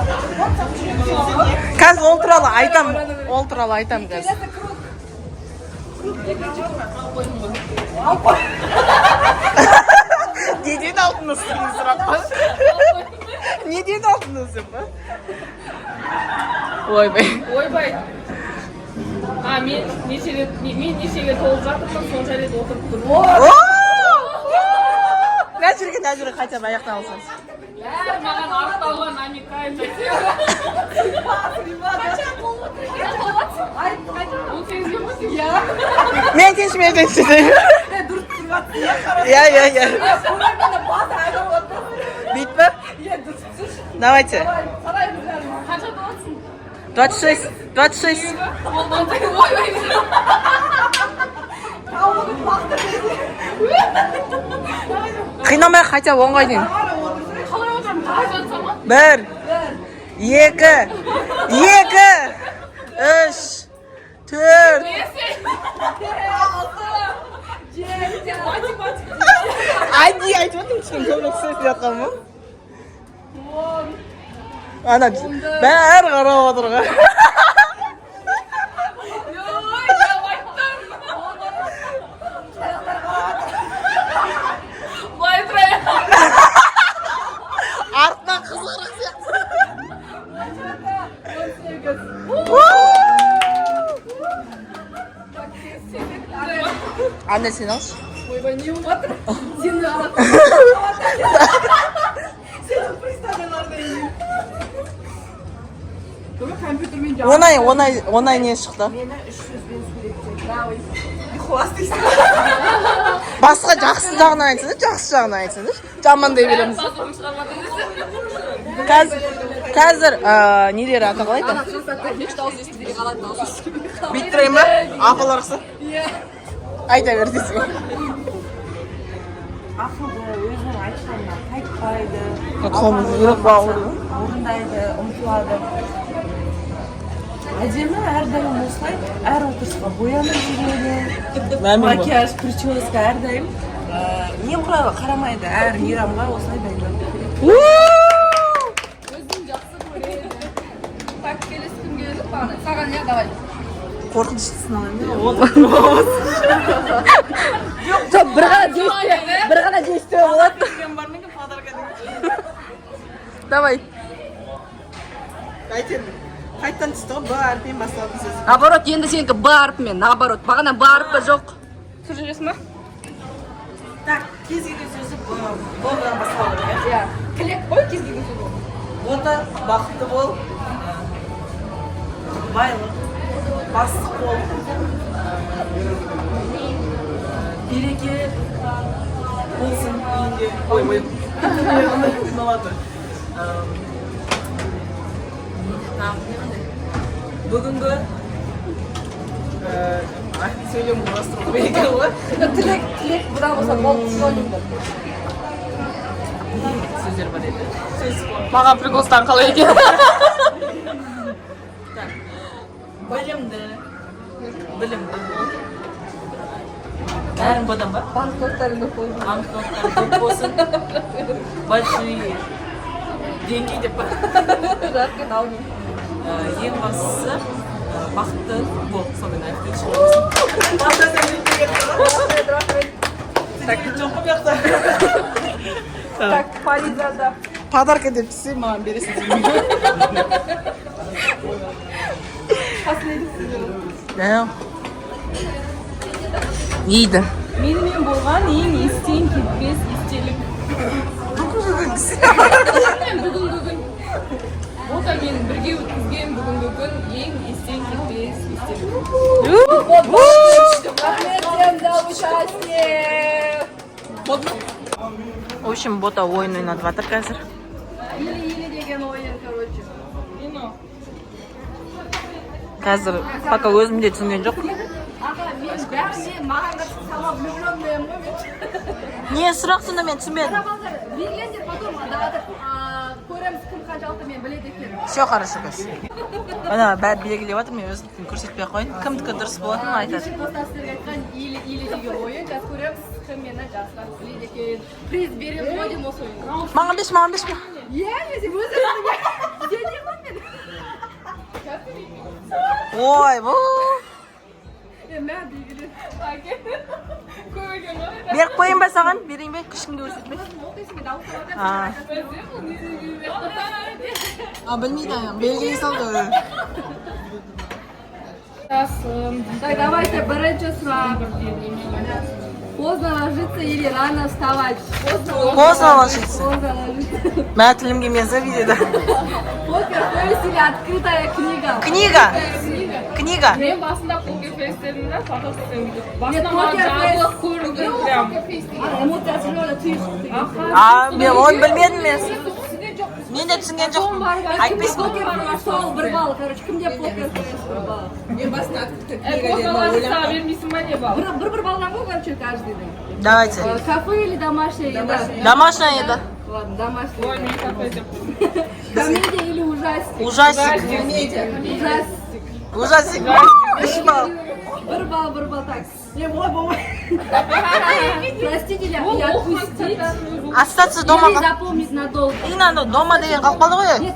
Қазір ол туралы айтам, ол туралы айтам қазір. Келесі круг. Круг, екінші круг. Алып қой. Неден алдыңыз деген сұрақ па? Неден алдыңыз деп па? Ойбай. Ойбай. А, мен неше рет, мен нешеге толып жатырмын, сонша рет отырып тұрмын. Мына жерге, мына жерге, хотя бы аяқтан алсаңыз. Бәрі маған арықтауға намекает. 18-ге ма? Иә. Мен айтайыншы, мен айтайыншы. Дұрыс түсіріп жатсың, Иә, иә, иә. көрерменді басы айналып отыр. Бүйтіп па? Иә, дұрыс түсірші. Давайте. Давай, санаймыз бәрін. Қанша толасың? 26, 26. Ой, ой. Қинамай, хотя бы 10-ға дейін. Қалай отырамын? Тағы жатсам ма? Бір, екі, екі, үш, төрт. Математика. Әдейі айтып отырмын, кішкене көбірек сөйлеп жатқанмын ғой. Ана бәрі қарап отыр ғой. Ой, я айттым. Былай тұрайын. Артынан қызығырақ сияқты. Ана, сен алшы. Ойбай, не болып жатыр? Сені алады. Оңай, оңай, оңай. Не шықты? Басқа жақсы жағын айтсаңдаршы, жақсы жағын айтсаңдаршы. Жамандай береміз. Базарым шығармадым десе. Қазір нелер аты қалай еді? Бүйтіп тұрайын ба? Апалар ұқсап. Иә. Айта бер дейсің. Ақылды, өзінің айтқанына қайтпайды. Қолымыз жүрек бауыр. Орындайды, ұмтылады. Әдемі, әрдайым осылай, әр отырысқа боянып жүреді. Макияж, прическа әрдайым. Немқұрайлы қарамайды, әр мейрамға осылай дайындалып келеді. Өзін жақсы көреді. Так, келесі кімге келдік бағана? Саған, иә, давай. Қорқыныштысын алайын. Жоқ, бір ғана действие, бір ғана действие болады. Давай. Әйтеуір. Қайтадан түсті ғой, Б әрпімен басталатын сөз. Наоборот, енді сенікі Б әрпімен, наоборот. Бағана Б әрпі жоқ. Түсіріп жібересің ба? Так, кез келген сөзі Б, Б-дан басталу керек, иә? Иә. Тілек қой, кез келген сөз ол. Бота, бақытты бол, байлық, бастық бол, береке болсын үйінде. Ой, ой, қиналады. Тағы не қандай? Бүгінгі сөйлем құрастыру керек екен ғой. Тілек, тілек бұдан болса болды, синонимдер. Сөздер бар еді. Сөз. Маған приколстан қалай екен? Білімді, білімді бол. Бәрін бодан ба? Банкноттарың көп болсын. Банкноттар көп болсын. Большие деньги деп па? Рахмет, аумин. Ең бастысы, бақытты бол, сонымен аяқтайыншы. Жоқ қой бұл жақта. Так, Фаризада. Подарка деп түссе, маған бересің. Последний. Дейді. Менімен болған ең естен кетпес естелік. Мен бүгінгі күн. Бота мен бірге өткізген бүгінгі күн ең естен кетпес естелік. Рахмет всем за участие. В общем, Бота ойын ойнатып жатыр қазір. Или-или деген ойын, короче. Қазір пока өзім де түсінген жоқ. Аға, мен бәріне маған қарсы сама влюбленная ғой мен. Не сұрақ сонда, мен түсінбедім. Белгілеңдер, потом да, көреміз, кім қаншалықты мен біледі екен. Все хорошо қазір. Ана бәрі белгілеп жатыр, мен өзімдікін көрсетпей ақ қояйын. Кімдікі дұрыс болатынын айтады. Кеше достар сіздерге айтқан или-или деген ойын. Қазір көреміз, кім мені жақсырақ біледі екен. Приз береміз ғой деймін осы ойынға. Маған берші, маған берші. Иә, мен сен өз өзіңе. Сен не қылдың мен? Ой, бұл. Мә, белгіле. Көп екен ғой. Беріп қояйын ба саған? Берейін бе? Ешкімге көрсетпей. Оқисың, мен дауыстап. А. А, білмейді, белгілей салды. Так, давайте бірінші сұрақ. Поздно ложиться или рано вставать? Поздно ложиться. Поздно ложиться. Мә, тілім келмес дейді. Покер фейс или открытая книга? Книга. Книга. Книга. Мен басында покер фейс дедім да, потом сен бүйтіп басында маған жабық көрінді прям. Эмоциясы жоқ, тұйық. А, мен оны білмедім мен. Түсінген жоқпыз. Мен де түсінген жоқпын. Айтпайсың ба? Сол бір балл, короче, кімде покер фейс, бір балл. Мен басында открытая Ә, книга дедім, фотоларды ойлап сала бермейсің ба, не балл? Бір баллдан ғой, короче, каждыйдың. Давайте. Кафе или домашняя еда? Домашняя еда. Ладно, домашняя. Ой, мен кафе деп. Комедия или ужастик? Ужастик. Ужастик. Ужастик. 3 балл. Бір балл, бір балл, так. Не, ой, болмай. Простить или и отпустить? Остаться дома. Или запомнить надолго? Инна, дома деген қалып қалды ғой. Нет,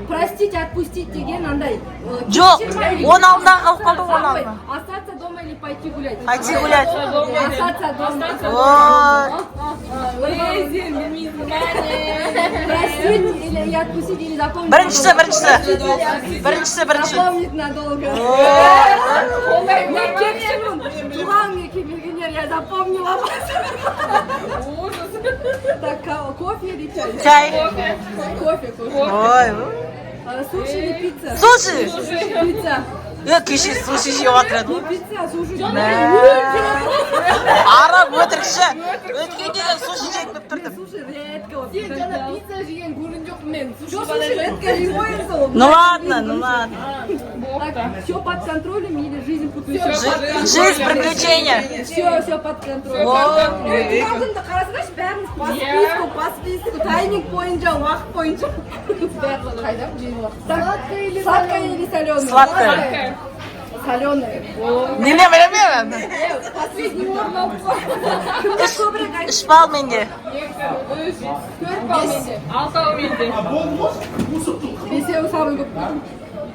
простить, отпустить деген андай. Жоқ, Кешірме или- оның алдында қалып қалды ғой, оның Забыть. алдында. Остаться дома или пойти гулять? Пойти гулять. Остаться дома. Ой. Ей, сен білмейсің ба, не? Простить или и отпустить, или запомнить Біріншісі, надолго. біріншісі. Біріншісі, бірінші. Запомнить надолго. Ондай Мен бар ма? кешірім. Туған күнге келмегендер, я запомнила вас. Ужас. Так, кофе или чай? Чай. Кофе, кофе. Ой. Суши или пицца? Суши. Пицца. Е, кеше суши жеп жатыр едім. Не пицца, а суши. Арам өтірікші. Өткенде де суши жеп келіп тұрдым. Суши редко. Вот. Сен жаңа пицца жеген көрген жоқпын мен. Суши Жоқ, суши редко жеймін ғой енді ол. Ну ладно, ну ладно. Так, все под контролем или жизнь приключения? Жизнь приключения. Все, все под контролем. О. Туған күнді қарасаңдаршы, бәріміз по списку, по списку, тайминг бойынша, уақыт бойынша. Барлығы. Сладкое или сладкое или соленое? Сладкое. Соленое. Неме білемін. Последний орын алып қой. Кімде көбірек айтты? 3 балл менде. 2, 3, 4 балл менде. Алтауы менде. Бесеуі самый көп.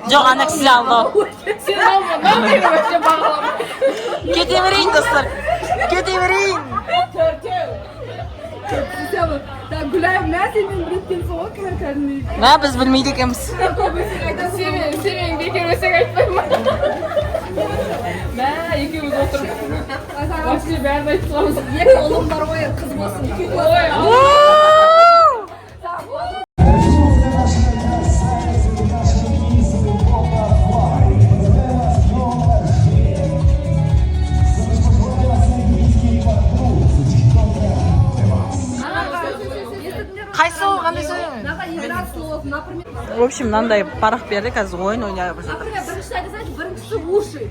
Жоқ, ана кісі алды. Сен алма, мынау мені вообще бағалама. Кете берейін, достар. Кете берейін. Бесеуі. Так, Гүлайым, мә, сен мені біледі екенсің ғой, кәдімгідей. Мә, біз білмейді екенбіз. Көп өсек айтасың. Сен бекер өсек айтпаймын. Мә, екеуміз отырып вообще бәрін айтып шығамыз. Екі ұлым бар ғой, қыз болсын. Ой, Красавицы, наши миссы Бота Флай. Поздравляю вас с днем рождения. Самый подруг для вас. Қайсы ол, қандай сөз? Мынаға игра слов, например, В общем, мынандай парақ берді, қазір ойын ойнап жатыр. Например, біріншісі айта салайыншы, біріншісі уши.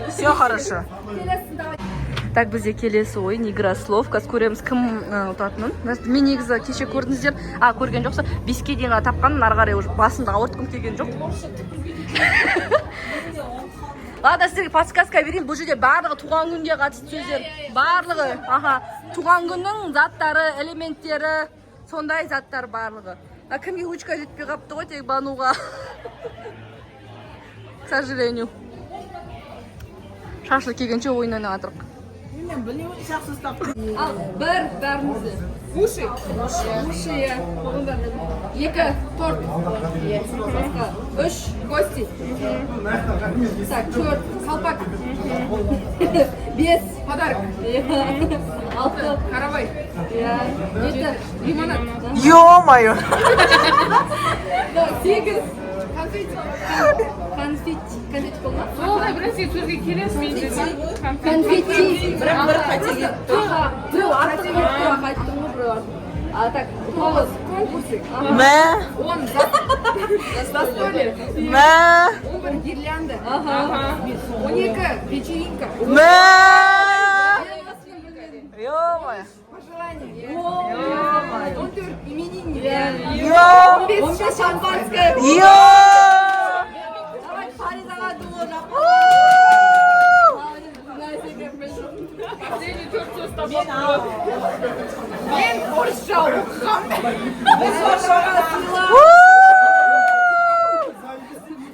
Все хорошо. Келесін давай. Так, бізде келесі ойын игра слов. Қазір көреміз, кім ұтатынын. Мен негізі кеше көрдіңіздер, а көрген жоқсыз, 5-ке дейін ғана тапқанмын, ары қарай уже басымды ауыртқым келген жоқ. Ладно, сіздерге подсказка берейін. Бұл жерде барлығы туған күнге қатысты сөздер. Барлығы, аха, туған күннің заттары, элементтері, сондай заттар барлығы. А кімге ручка жетпей қалыпты ғой, тек Бануға. К сожалению. Шашлык келгенше ойын ойнап жатырмық. Мен білмеймін, жақсы ұстап. Ал, бір, бәрімізде. Уши. Уши, иә. Оған бәрі. Екі, торт. Иә. Басқа. Үш, гости. Так, төрт, қалпақ. Бес, подарок. Иә. Алты, каравай. Иә. Жеті, лимонад. Ё-моё. Так, сегіз, конфетик. Конфетик. Конфетик болды ма? Сол да бір нәрсе сөзге келесі менде. Конфетти. Бірақ бір қате кетті. Аха, біреу артық қойып тұр, аха, айттым ғой, біреу артық. А, так, тоғыз, конкурсы. Аха. Мә, 10, застолье. мә, 11, гирлянда. Ага. 12, вечеринка. Мә. Ё-моё. Пожелание. 14, именинник. Ё. 15, шампанское. Ё. Давай, Фаризаға дуо жап. Сені төрт сөз табып тұр. Мен орысша оқығанмын. Біз орысшаға сыйла.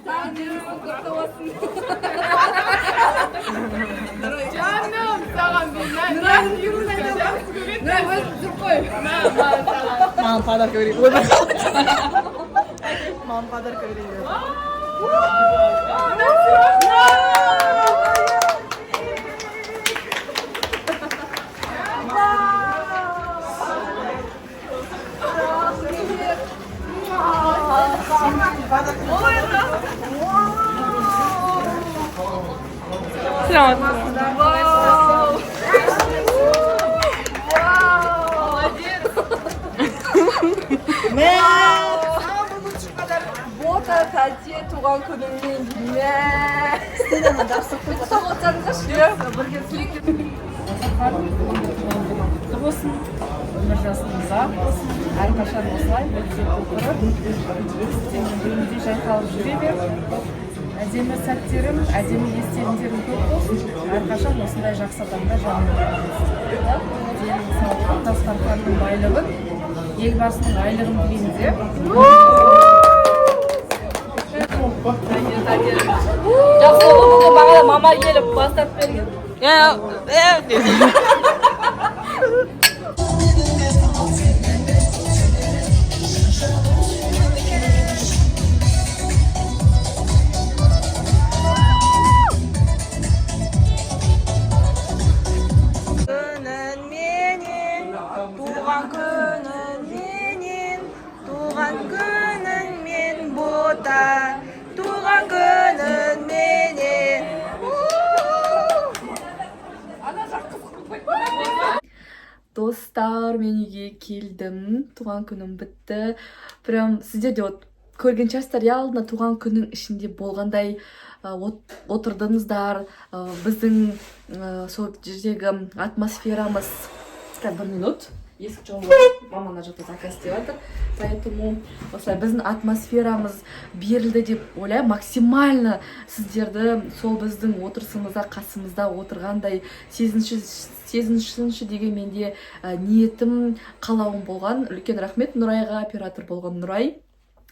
Саған жеңісің құтты болсын. Жаным, саған мен Нұрай, өзің жүріп қой. Маған подарка берейін. Маған подарка берейін. Вау! Вау! Мә. Туған күніңмен. Мә. Құттықтап отырсаңыздаршы. Иә, бірге. Құтты болсын, өмір жасың ұзақ болсын, әрқашан осылай өте құлпырып, гүліндей жайқалып жүре бер. Әдемі сәттерің, әдемі естеліктерің көп болсын. Әрқашан осындай жақсы адамдар жаныңда болсын. Денің саулығын, дастарханның байлығын, Елбасының айлығын тілейміз, иә. Жақсы болды, бүгін бағана мама келіп бастап берген. Иә. Күніңменен, туған күніңменен, туған күніңмен, Бота, туған күніңменен. Достар, мен үйге келдім, туған күнім бітті. Прям сіздер де вот көрген шығарсыздар, иә, алдында туған күннің ішінде болғандай отырдыңыздар. Біздің сол жердегі атмосферамыз. Так, бір минут, есік жауып, мама ана жақта заказ істеп жатыр, поэтому осылай біздің атмосферамыз берілді деп ойлаймын. Максимально сіздерді сол біздің отырысымызда, қасымызда отырғандай сезіншінші деген менде ниетім, қалауым болған. Үлкен рахмет Нұрайға, оператор болған Нұрай.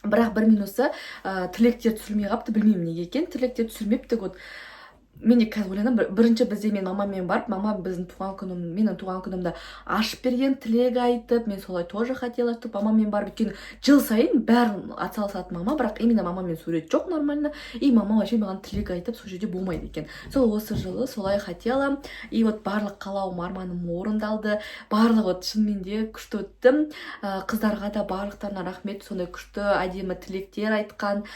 Бірақ бір минусы, тілектер түсірмей қалыпты, білмеймін неге екен, тілектер түсірмепті. Вот мен де қазір ойланамын. Бірінші бізде мен мамаммен барып, мама біздің туған күнім, менің туған күнімді ашып берген, тілек айтып. Мен солай тоже хотела, чтобы мамамен барып, өйткені жыл сайын бәрін атсалысатын мама, бірақ именно мамамен сурет жоқ нормально, и мама вообще маған тілек айтып сол жерде болмайды екен. Сол осы жылы солай хотела, и вот барлық қалауым, арманым орындалды, барлығы вот шынымен де күшті өтті. Қыздарға да, барлықтарына рахмет, сондай күшті, әдемі тілектер айтқан.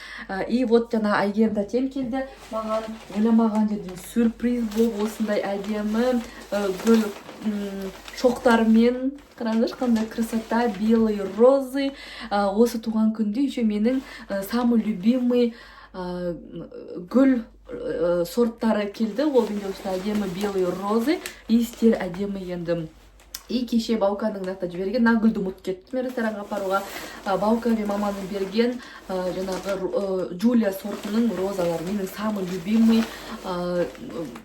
И вот жаңа Әйгерім тәтем келді, маған ойламаған жерден сюрприз болып, осындай әдемі гүл шоқтарымен. Қараңыздаршы, қандай красота, белые розы. Осы туған күнде еще менің самый любимый гүл сорттары келді. Ол менде осындай әдемі белые розы, иістері әдемі енді. И кеше Бауканың мына жақта жіберген мына гүлді ұмытып кеттім мен ресторанға апаруға. Баука мен маманың берген жаңағы Джулия сортының розалары, менің самый любимый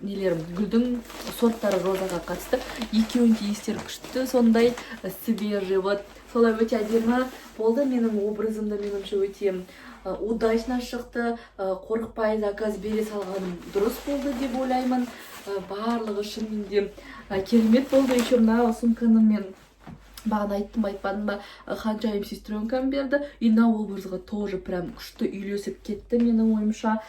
нелерім, гүлдің сорттары розаға қатысты. Екеуінің де иістері күшті, сондай свежий. Вот солай өте әдемі болды. Менің образым да, меніңше, өте удачно шықты. Қорықпай заказ бере салғаным дұрыс болды деп ойлаймын. Барлығы шынымен де керемет болды. Еще мына сумканы мен бағана айттым ба, айтпадым ба, Ханшайым сестренкам берді, и мына образға тоже прям күшті үйлесіп кетті менің ойымша.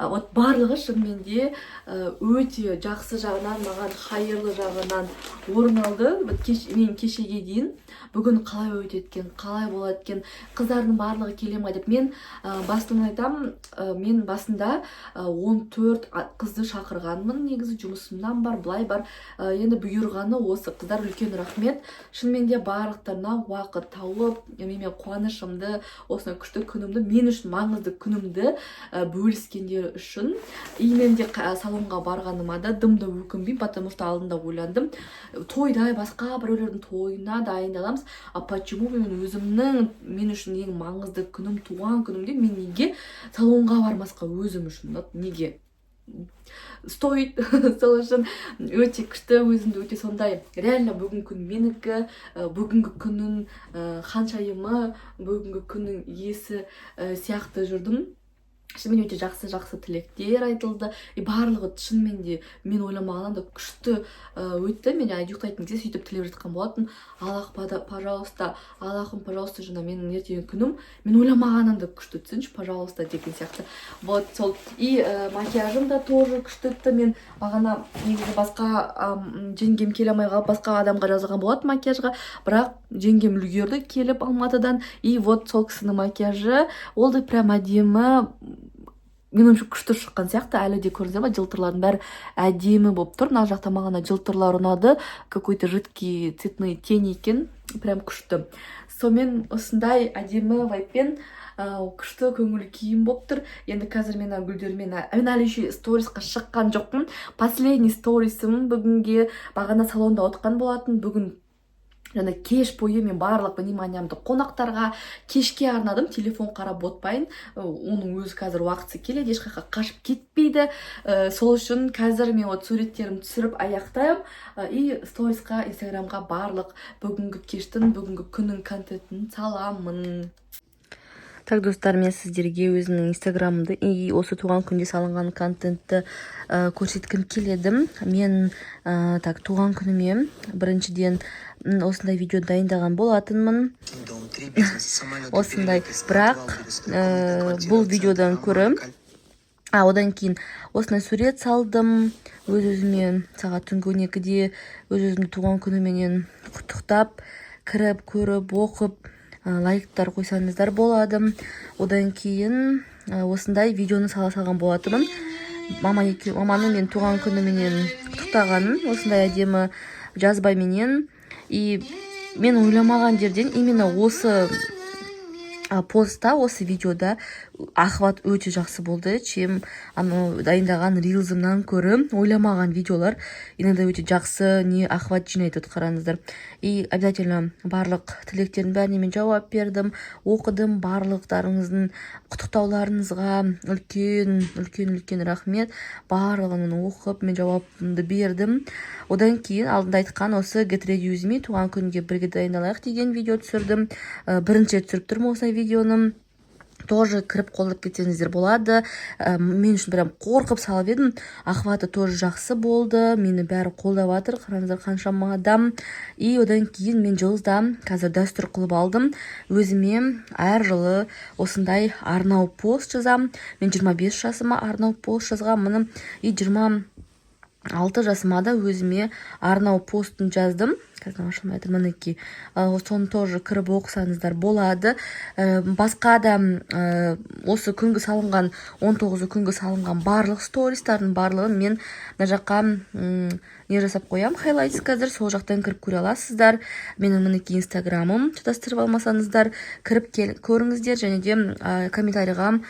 Вот барлығы шынымен де өте жақсы жағынан, маған хайырлы жағынан орын алды. Вот мен кешеге дейін бүгін қалай өтеді екен, қалай болады екен, қыздардың барлығы келе ма деп. Мен басынан айтамын, мен басында 14 қызды шақырғанмын негізі, жұмысымнан бар, былай бар. Енді бұйырғаны осы. Қыздар, үлкен рахмет шынымен де барлықтарына, уақыт тауып, менімен қуанышымды, осындай күшті күнімді, мен үшін маңызды күнімді бөліскендері үшін. И мен де салонға барғаныма да дым да өкінбеймін, потому что алдында ойландым: тойда, басқа біреулердің тойына дайындаламыз, а почему мен өзімнің, мен үшін ең маңызды күнім, туған күнімде мен неге салонға бармасқа өзім үшін? Вот неге стоит? Сол үшін өте күшті, өзімді өте сондай, реально бүгінгі күн менікі, бүгінгі күннің ханшайымы, бүгінгі күннің иесі сияқты жүрдім. Шынымен өте жақсы жақсы тілектер айтылды, и барлығы шынымен де мен ойламағаннан да күшті өтті. Мен ұйықтайтын кезде сөйтіп тілеп жатқан болатын: «Аллах, пожалуйста, Аллахым, пожалуйста, жаңа менің ертеңгі күнім мен ойламағаннан да күшті өтсінші, пожалуйста», — деген сияқты. Вот сол. И макияжым да тоже күшті өтті. Мен бағана негізі басқа жеңгем келе алмай қалып, басқа адамға жазылған болатын макияжға, бірақ жеңгем үлгерді келіп Алматыдан, и вот сол кісінің макияжы, ол да прям әдемі, менің ойымша, күшті шыққан сияқты. Әлі де көрдіңіздер ма, жылтырлардың бәрі әдемі болып тұр. Мына жақта маған жылтырлар ұнады, какой то жидкий цветные тени екен. Прям күшті. Сонымен, осындай әдемі вайбпен, күшті көңіл күйім болып тұр. Енді қазір мен ана гүлдермен, мен әлі еще сторисқа шыққан жоқпын. Последний сторисім бүгінге. Бағана салонда отқан болатын. Бүгін жаңа кеш бойы мен барлық вниманиямды қонақтарға, кешке арнадым. Телефон қарап отпайын. Оның өзі қазір уақытысы келеді, ешқайда қашып кетпейді. Сол үшін қазір мен вот суреттерімді түсіріп аяқтаймын и сторисқа, Инстаграмға барлық бүгінгі кештің, бүгінгі күннің контентін саламын. Так, достар, мен сіздерге өзімнің Инстаграмымды и осы туған күнде салынған контентті көрсеткім келеді. Мен так, туған күніме біріншіден осындай видео дайындаған болатынмын. Осындай, бірақ бұл видеодан көрі, одан кейін осындай сурет салдым өз өзіме сағат түнгі 12-де, өз өзімді туған күніменен құттықтап. Кіріп көріп, оқып, лайктар қойсаңыздар болады. Одан кейін осындай видеоны сала салған болатынмын, мама маманы мен туған күніменен құттықтағанын, осындай әдемі жазбаменен. И мен ойламаған жерден именно осы постта, осы видеода охват өте жақсы болды, чем анау дайындаған рилзымнан көрі. Ойламаған видеолар иногда өте жақсы не охват жинайды. Вот қараңыздар. И обязательно барлық тілектердің бәріне мен жауап бердім, оқыдым. Барлықтарыңыздың құттықтауларыңызға үлкен, үлкен, үлкен рахмет. Барлығын оқып, мен жауабымды бердім. Одан кейін алдында айтқан осы Get Ready With Me, туған күнге бірге дайындалайық деген видео түсірдім. Бірінші рет түсіріп тұрмын осындай видеоны, тоже кіріп қолдап кетсеңіздер болады. Мен үшін прям қорқып салып едім, охваты тоже жақсы болды, мені бәрі қолдап жатыр, қараңыздар, қаншама адам. И одан кейін мен жылда қазір дәстүр қылып алдым өзіме, әр жылы осындай арнау пост жазамын. Мен 25 жасыма арнау пост жазғанмын и 26 жасыма да өзіме арнау постын жаздым. Қазір ашылмай жатыр, мінекей. Соны тоже кіріп оқысаңыздар болады. Басқа да осы күнгі салынған, 19 күнгі салынған барлық стористардың барлығын мен мына жаққа не жасап қоямын, highlights. Қазір сол жақтан кіріп көре аласыздар. Менің, мінекей, Инстаграмым, шатастырып алмасаңыздар, кіріп көріңіздер. Және де комментарийға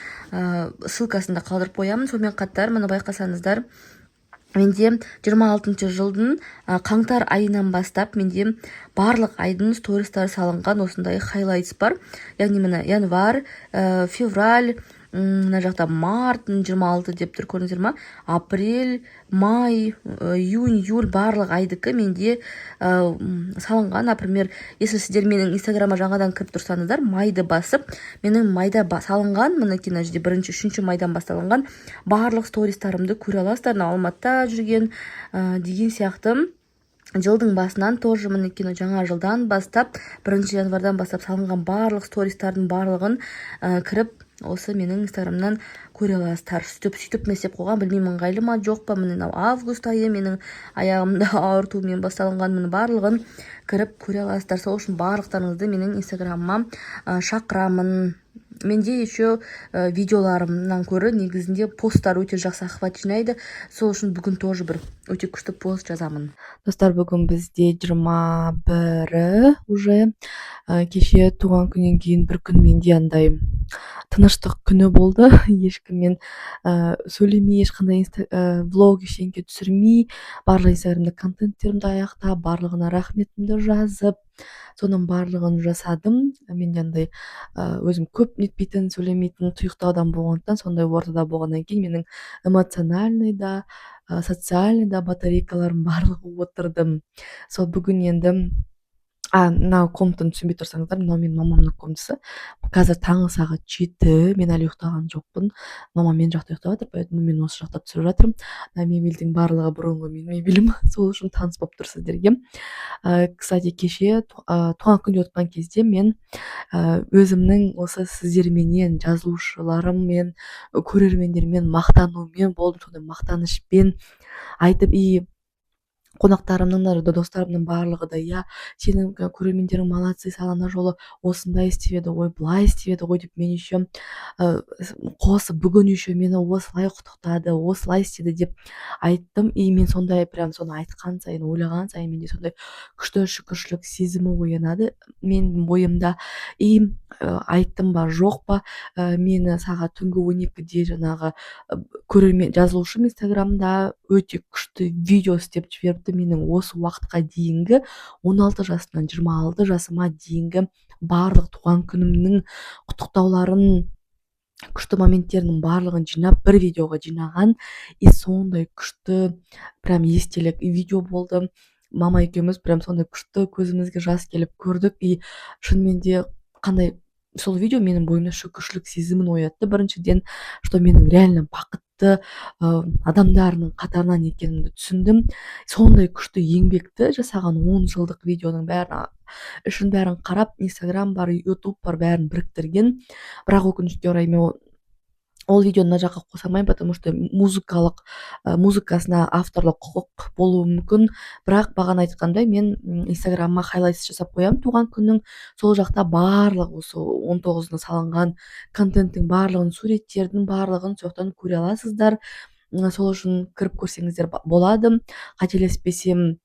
ссылкасын да қалдырып қоямын. Сонымен қатар, міне, байқасаңыздар, менде 26 жылдың қаңтар айынан бастап менде барлық айдың стористары салынған осындай highlights бар. Яғни, міне, январь, февраль, мына жақта март 26 деп тұр, көрдіңіздер ма? Апрель, май, июнь, июль, барлық айдікі менде салынған. Например, если сіздер менің Инстаграмға жаңадан кіріп тұрсаңыздар, майды басып, менің майда салынған, мінекей, мына жерде бірінші, үшінші майдан басталынған барлық стористарымды көре аласыздар. Мына Алматыда жүрген деген сияқты. Жылдың басынан тоже, мінекей, мына жаңа жылдан бастап, 1 январьдан бастап салынған барлық стористардың барлығын кіріп, осы менің Инстаграмнан көре аласыздар. Сөйтіп мен істеп қойған, білмеймін, ыңғайлы ма, жоқ па. Міне, мынау август айы, менің аяғымда ауыртумен басталынған. Міне, барлығын кіріп көре аласыздар. Сол үшін барлықтарыңызды менің Инстаграмыма шақырамын. Менде еще видеоларымнан көрі негізінде посттар өте жақсы охват жинайды. Сол үшін бүгін тоже бір өте күшті пост жазамын. Достар, бүгін бізде 21-і уже. Кеше туған күннен кейін бір күн менде андай тыныштық күні болды. Ешкіммен сөйлемей, ешқандай влог, ештеңке түсірмей, барлық Инстаграмда контенттерімді аяқтап, барлығына рахметімді жазып, соның барлығын жасадым. Менде андай өзім көп нетпейтін, сөйлемейтін, тұйықтау адам болғандықтан, сондай ортада болғаннан кейін менің эмоциональный да, социальный да батарейкаларым барлығы отырды. Сол бүгін енді мынау комнатаны түсінбей тұрсаңыздар, мынау менің мамамның комнатасы. Қазір таңғы сағат 7, мен әлі ұйықтаған жоқпын. Мамам мен жақта ұйықтап жатыр, поэтому мен осы жақта түсіріп жатырмын. Мына мебельдің барлығы бұрынғы менің мебелім, сол үшін таныс болып тұр сіздерге. Кстати, кеше туған күнде отқан кезде мен өзімнің осы сіздерменен, жазылушыларыммен, көрермендермен мақтанумен болдым. Сондай мақтанышпен айтып и Қонақтарымның да, достарымның барлығы да: «Иә, сенің көрермендерің молодцы, саған ана жолы осындай істеп еді ғой, былай істеп еді ғой», — деп, мен еще қосып, бүгін еще мені осылай құттықтады, осылай істеді деп айттым. И мен сондай прям соны айтқан сайын, ойлаған сайын менде сондай күшті шүкіршілік сезімі оянады менің бойымда. И айттым ба, жоқ па, мені сағат түнгі 12-де жаңағы көрермен, жазылушым Инстаграмда өте күшті видео істеп жіберіпті. Менің осы уақытқа дейінгі, 16 жасымнан 26 жасыма дейінгі барлық туған күнімнің құттықтауларын, күшті моменттерінің барлығын жинап, бір видеоға жинаған. И сондай күшті прям естелік видео болды. Мама екеуміз прям сондай күшті, көзімізге жас келіп көрдік. И шынымен де қандай сол видео менің бойымда шүкіршілік сезімін оятты. Біріншіден, что менің реально бақытты адамдарының қатарынан екенімді түсіндім. Сондай күшті еңбекті жасаған, 10 жылдық видеоның бәрін, ішін бәрін қарап, Инстаграм бар, Ютуб бар, бәрін біріктірген. Бірақ өкінішке орай, мен ол видеоны мына жаққа қоса алмаймын, потому что музыкасына авторлық құқық болуы мүмкін. Бірақ бағана айтқандай, мен Инстаграмыма хайлайтс жасап қоямын туған күннің. Сол жақта барлық осы 19-ына салынған контенттің барлығын, суреттердің барлығын сол жақтан көре аласыздар. Сол үшін кіріп көрсеңіздер болады. Қателеспесем,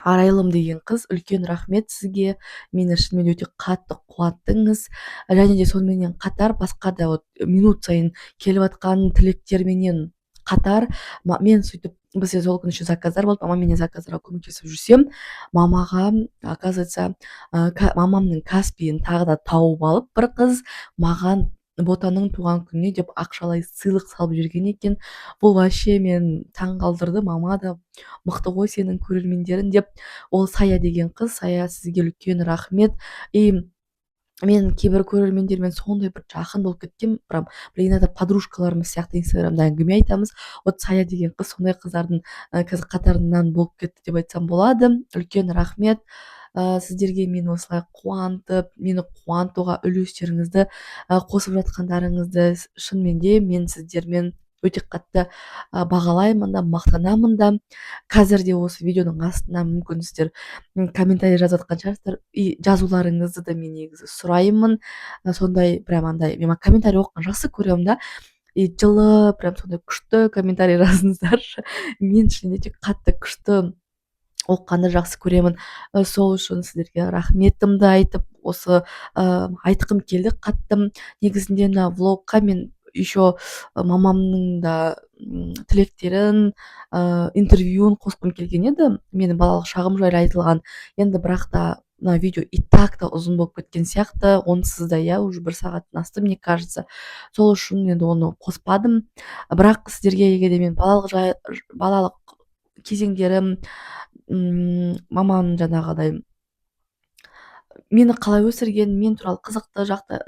Арайлым деген қыз, үлкен рахмет сізге, мені шынымен өте қатты қуанттыңыз. Және де соныменен қатар басқа да вот минут сайын келіп жатқан тілектерменен қатар, мен сөйтіп, бізде сол күні еще заказдар болды, мамам менен заказдарға көмектесіп жүрсем, мамаға, оказывается, мамамның Каспиін тағы да тауып алып, бір қыз маған Ботаның туған күніне деп ақшалай сыйлық салып жіберген екен. Бұл вообще мені таң қалдырды. Мама да: «Мықты ғой сенің көрермендерің», — деп. Ол Сая деген қыз. Сая, сізге үлкен рахмет. И мен кейбір көрермендермен сондай бір жақын болып кеткенмін, прям бір иногда подружкаларымыз сияқты Инстаграмда әңгіме айтамыз. Вот Сая деген қыз сондай қыздардың қазір қатарынан болып кетті деп айтсам болады. Үлкен рахмет сіздерге, мені осылай қуантып, мені қуантуға үлестеріңізді қосып жатқандарыңызды. Шынымен де мен сіздермен өте қатты бағалаймын да, мақтанамын да. Қазір де осы видеоның астына мүмкін сіздер комментарий жазып жатқан шығарсыздар, и жазуларыңызды да мен негізі сұраймын. Сондай прям андай мен комментарий оқыған жақсы көремін да. И жылы, прям сондай күшті комментарий жазыңыздаршы. Мен шынымен де қатты күшті оқығанды жақсы көремін. Сол үшін сіздерге рахметімді айтып, осы айтқым келді қатты. Негізінде мына влогқа мен еще мамамның да тілектерін, интервьюін қосқым келген еді, менің балалық шағым жайлы айтылған енді. Бірақ та мына видео и так та ұзын болып кеткен сияқты онсыз да, иә, уже бір сағаттан асты, мне кажется. Сол үшін енді оны қоспадым. Бірақ сіздерге егер де мен балалық кезеңдерім, мамам жаңағыдай мені қалай өсірген, мен туралы қызықты жақта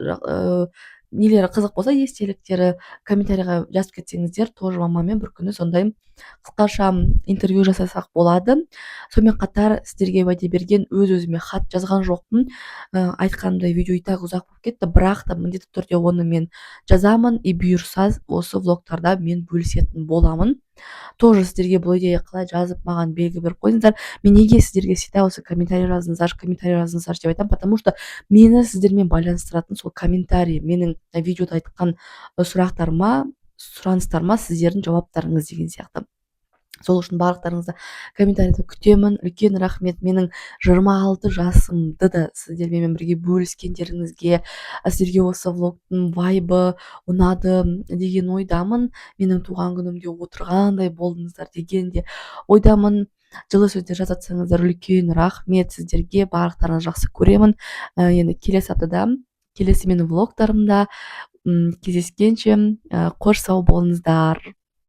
нелері қызық болса, естеліктері, комментарийға жазып кетсеңіздер, тоже мамаммен бір күні сондай қысқаша интервью жасасақ болады. Сонымен қатар сіздерге уәде берген, өз өзіме хат жазған жоқпын. Айтқанымдай, видео и так ұзақ болып кетті, бірақ та міндетті түрде оны мен жазамын и бұйырса, осы влогтарда мен бөлісетін боламын. Тоже сіздерге бұл идея қалай, жазып, маған белгі беріп қойыңыздар. Мен неге сіздерге всегда осы «комментарий жазыңыздаршы, комментарий жазыңыздаршы» деп айтамын? Потому что мені сіздермен байланыстыратын сол комментарий, менің видеода айтқан сұрақтарыма, сұраныстарыма сіздердің жауаптарыңыз деген сияқты. Сол үшін барлықтарыңызды комментарийді күтемін. Үлкен рахмет менің 26 жасымды да сіздер менімен бірге бөліскендеріңізге. Сіздерге осы влогтың вайбы ұнады деген ойдамын, менің туған күнімде отырғандай болдыңыздар деген де ойдамын. Жылы сөздер жазатсаңыздар, үлкен рахмет сіздерге, барлықтарыңызды жақсы көремін. Енді келесі аптада, келесі менің влогтарымда кездескенше, қош сау болыңыздар.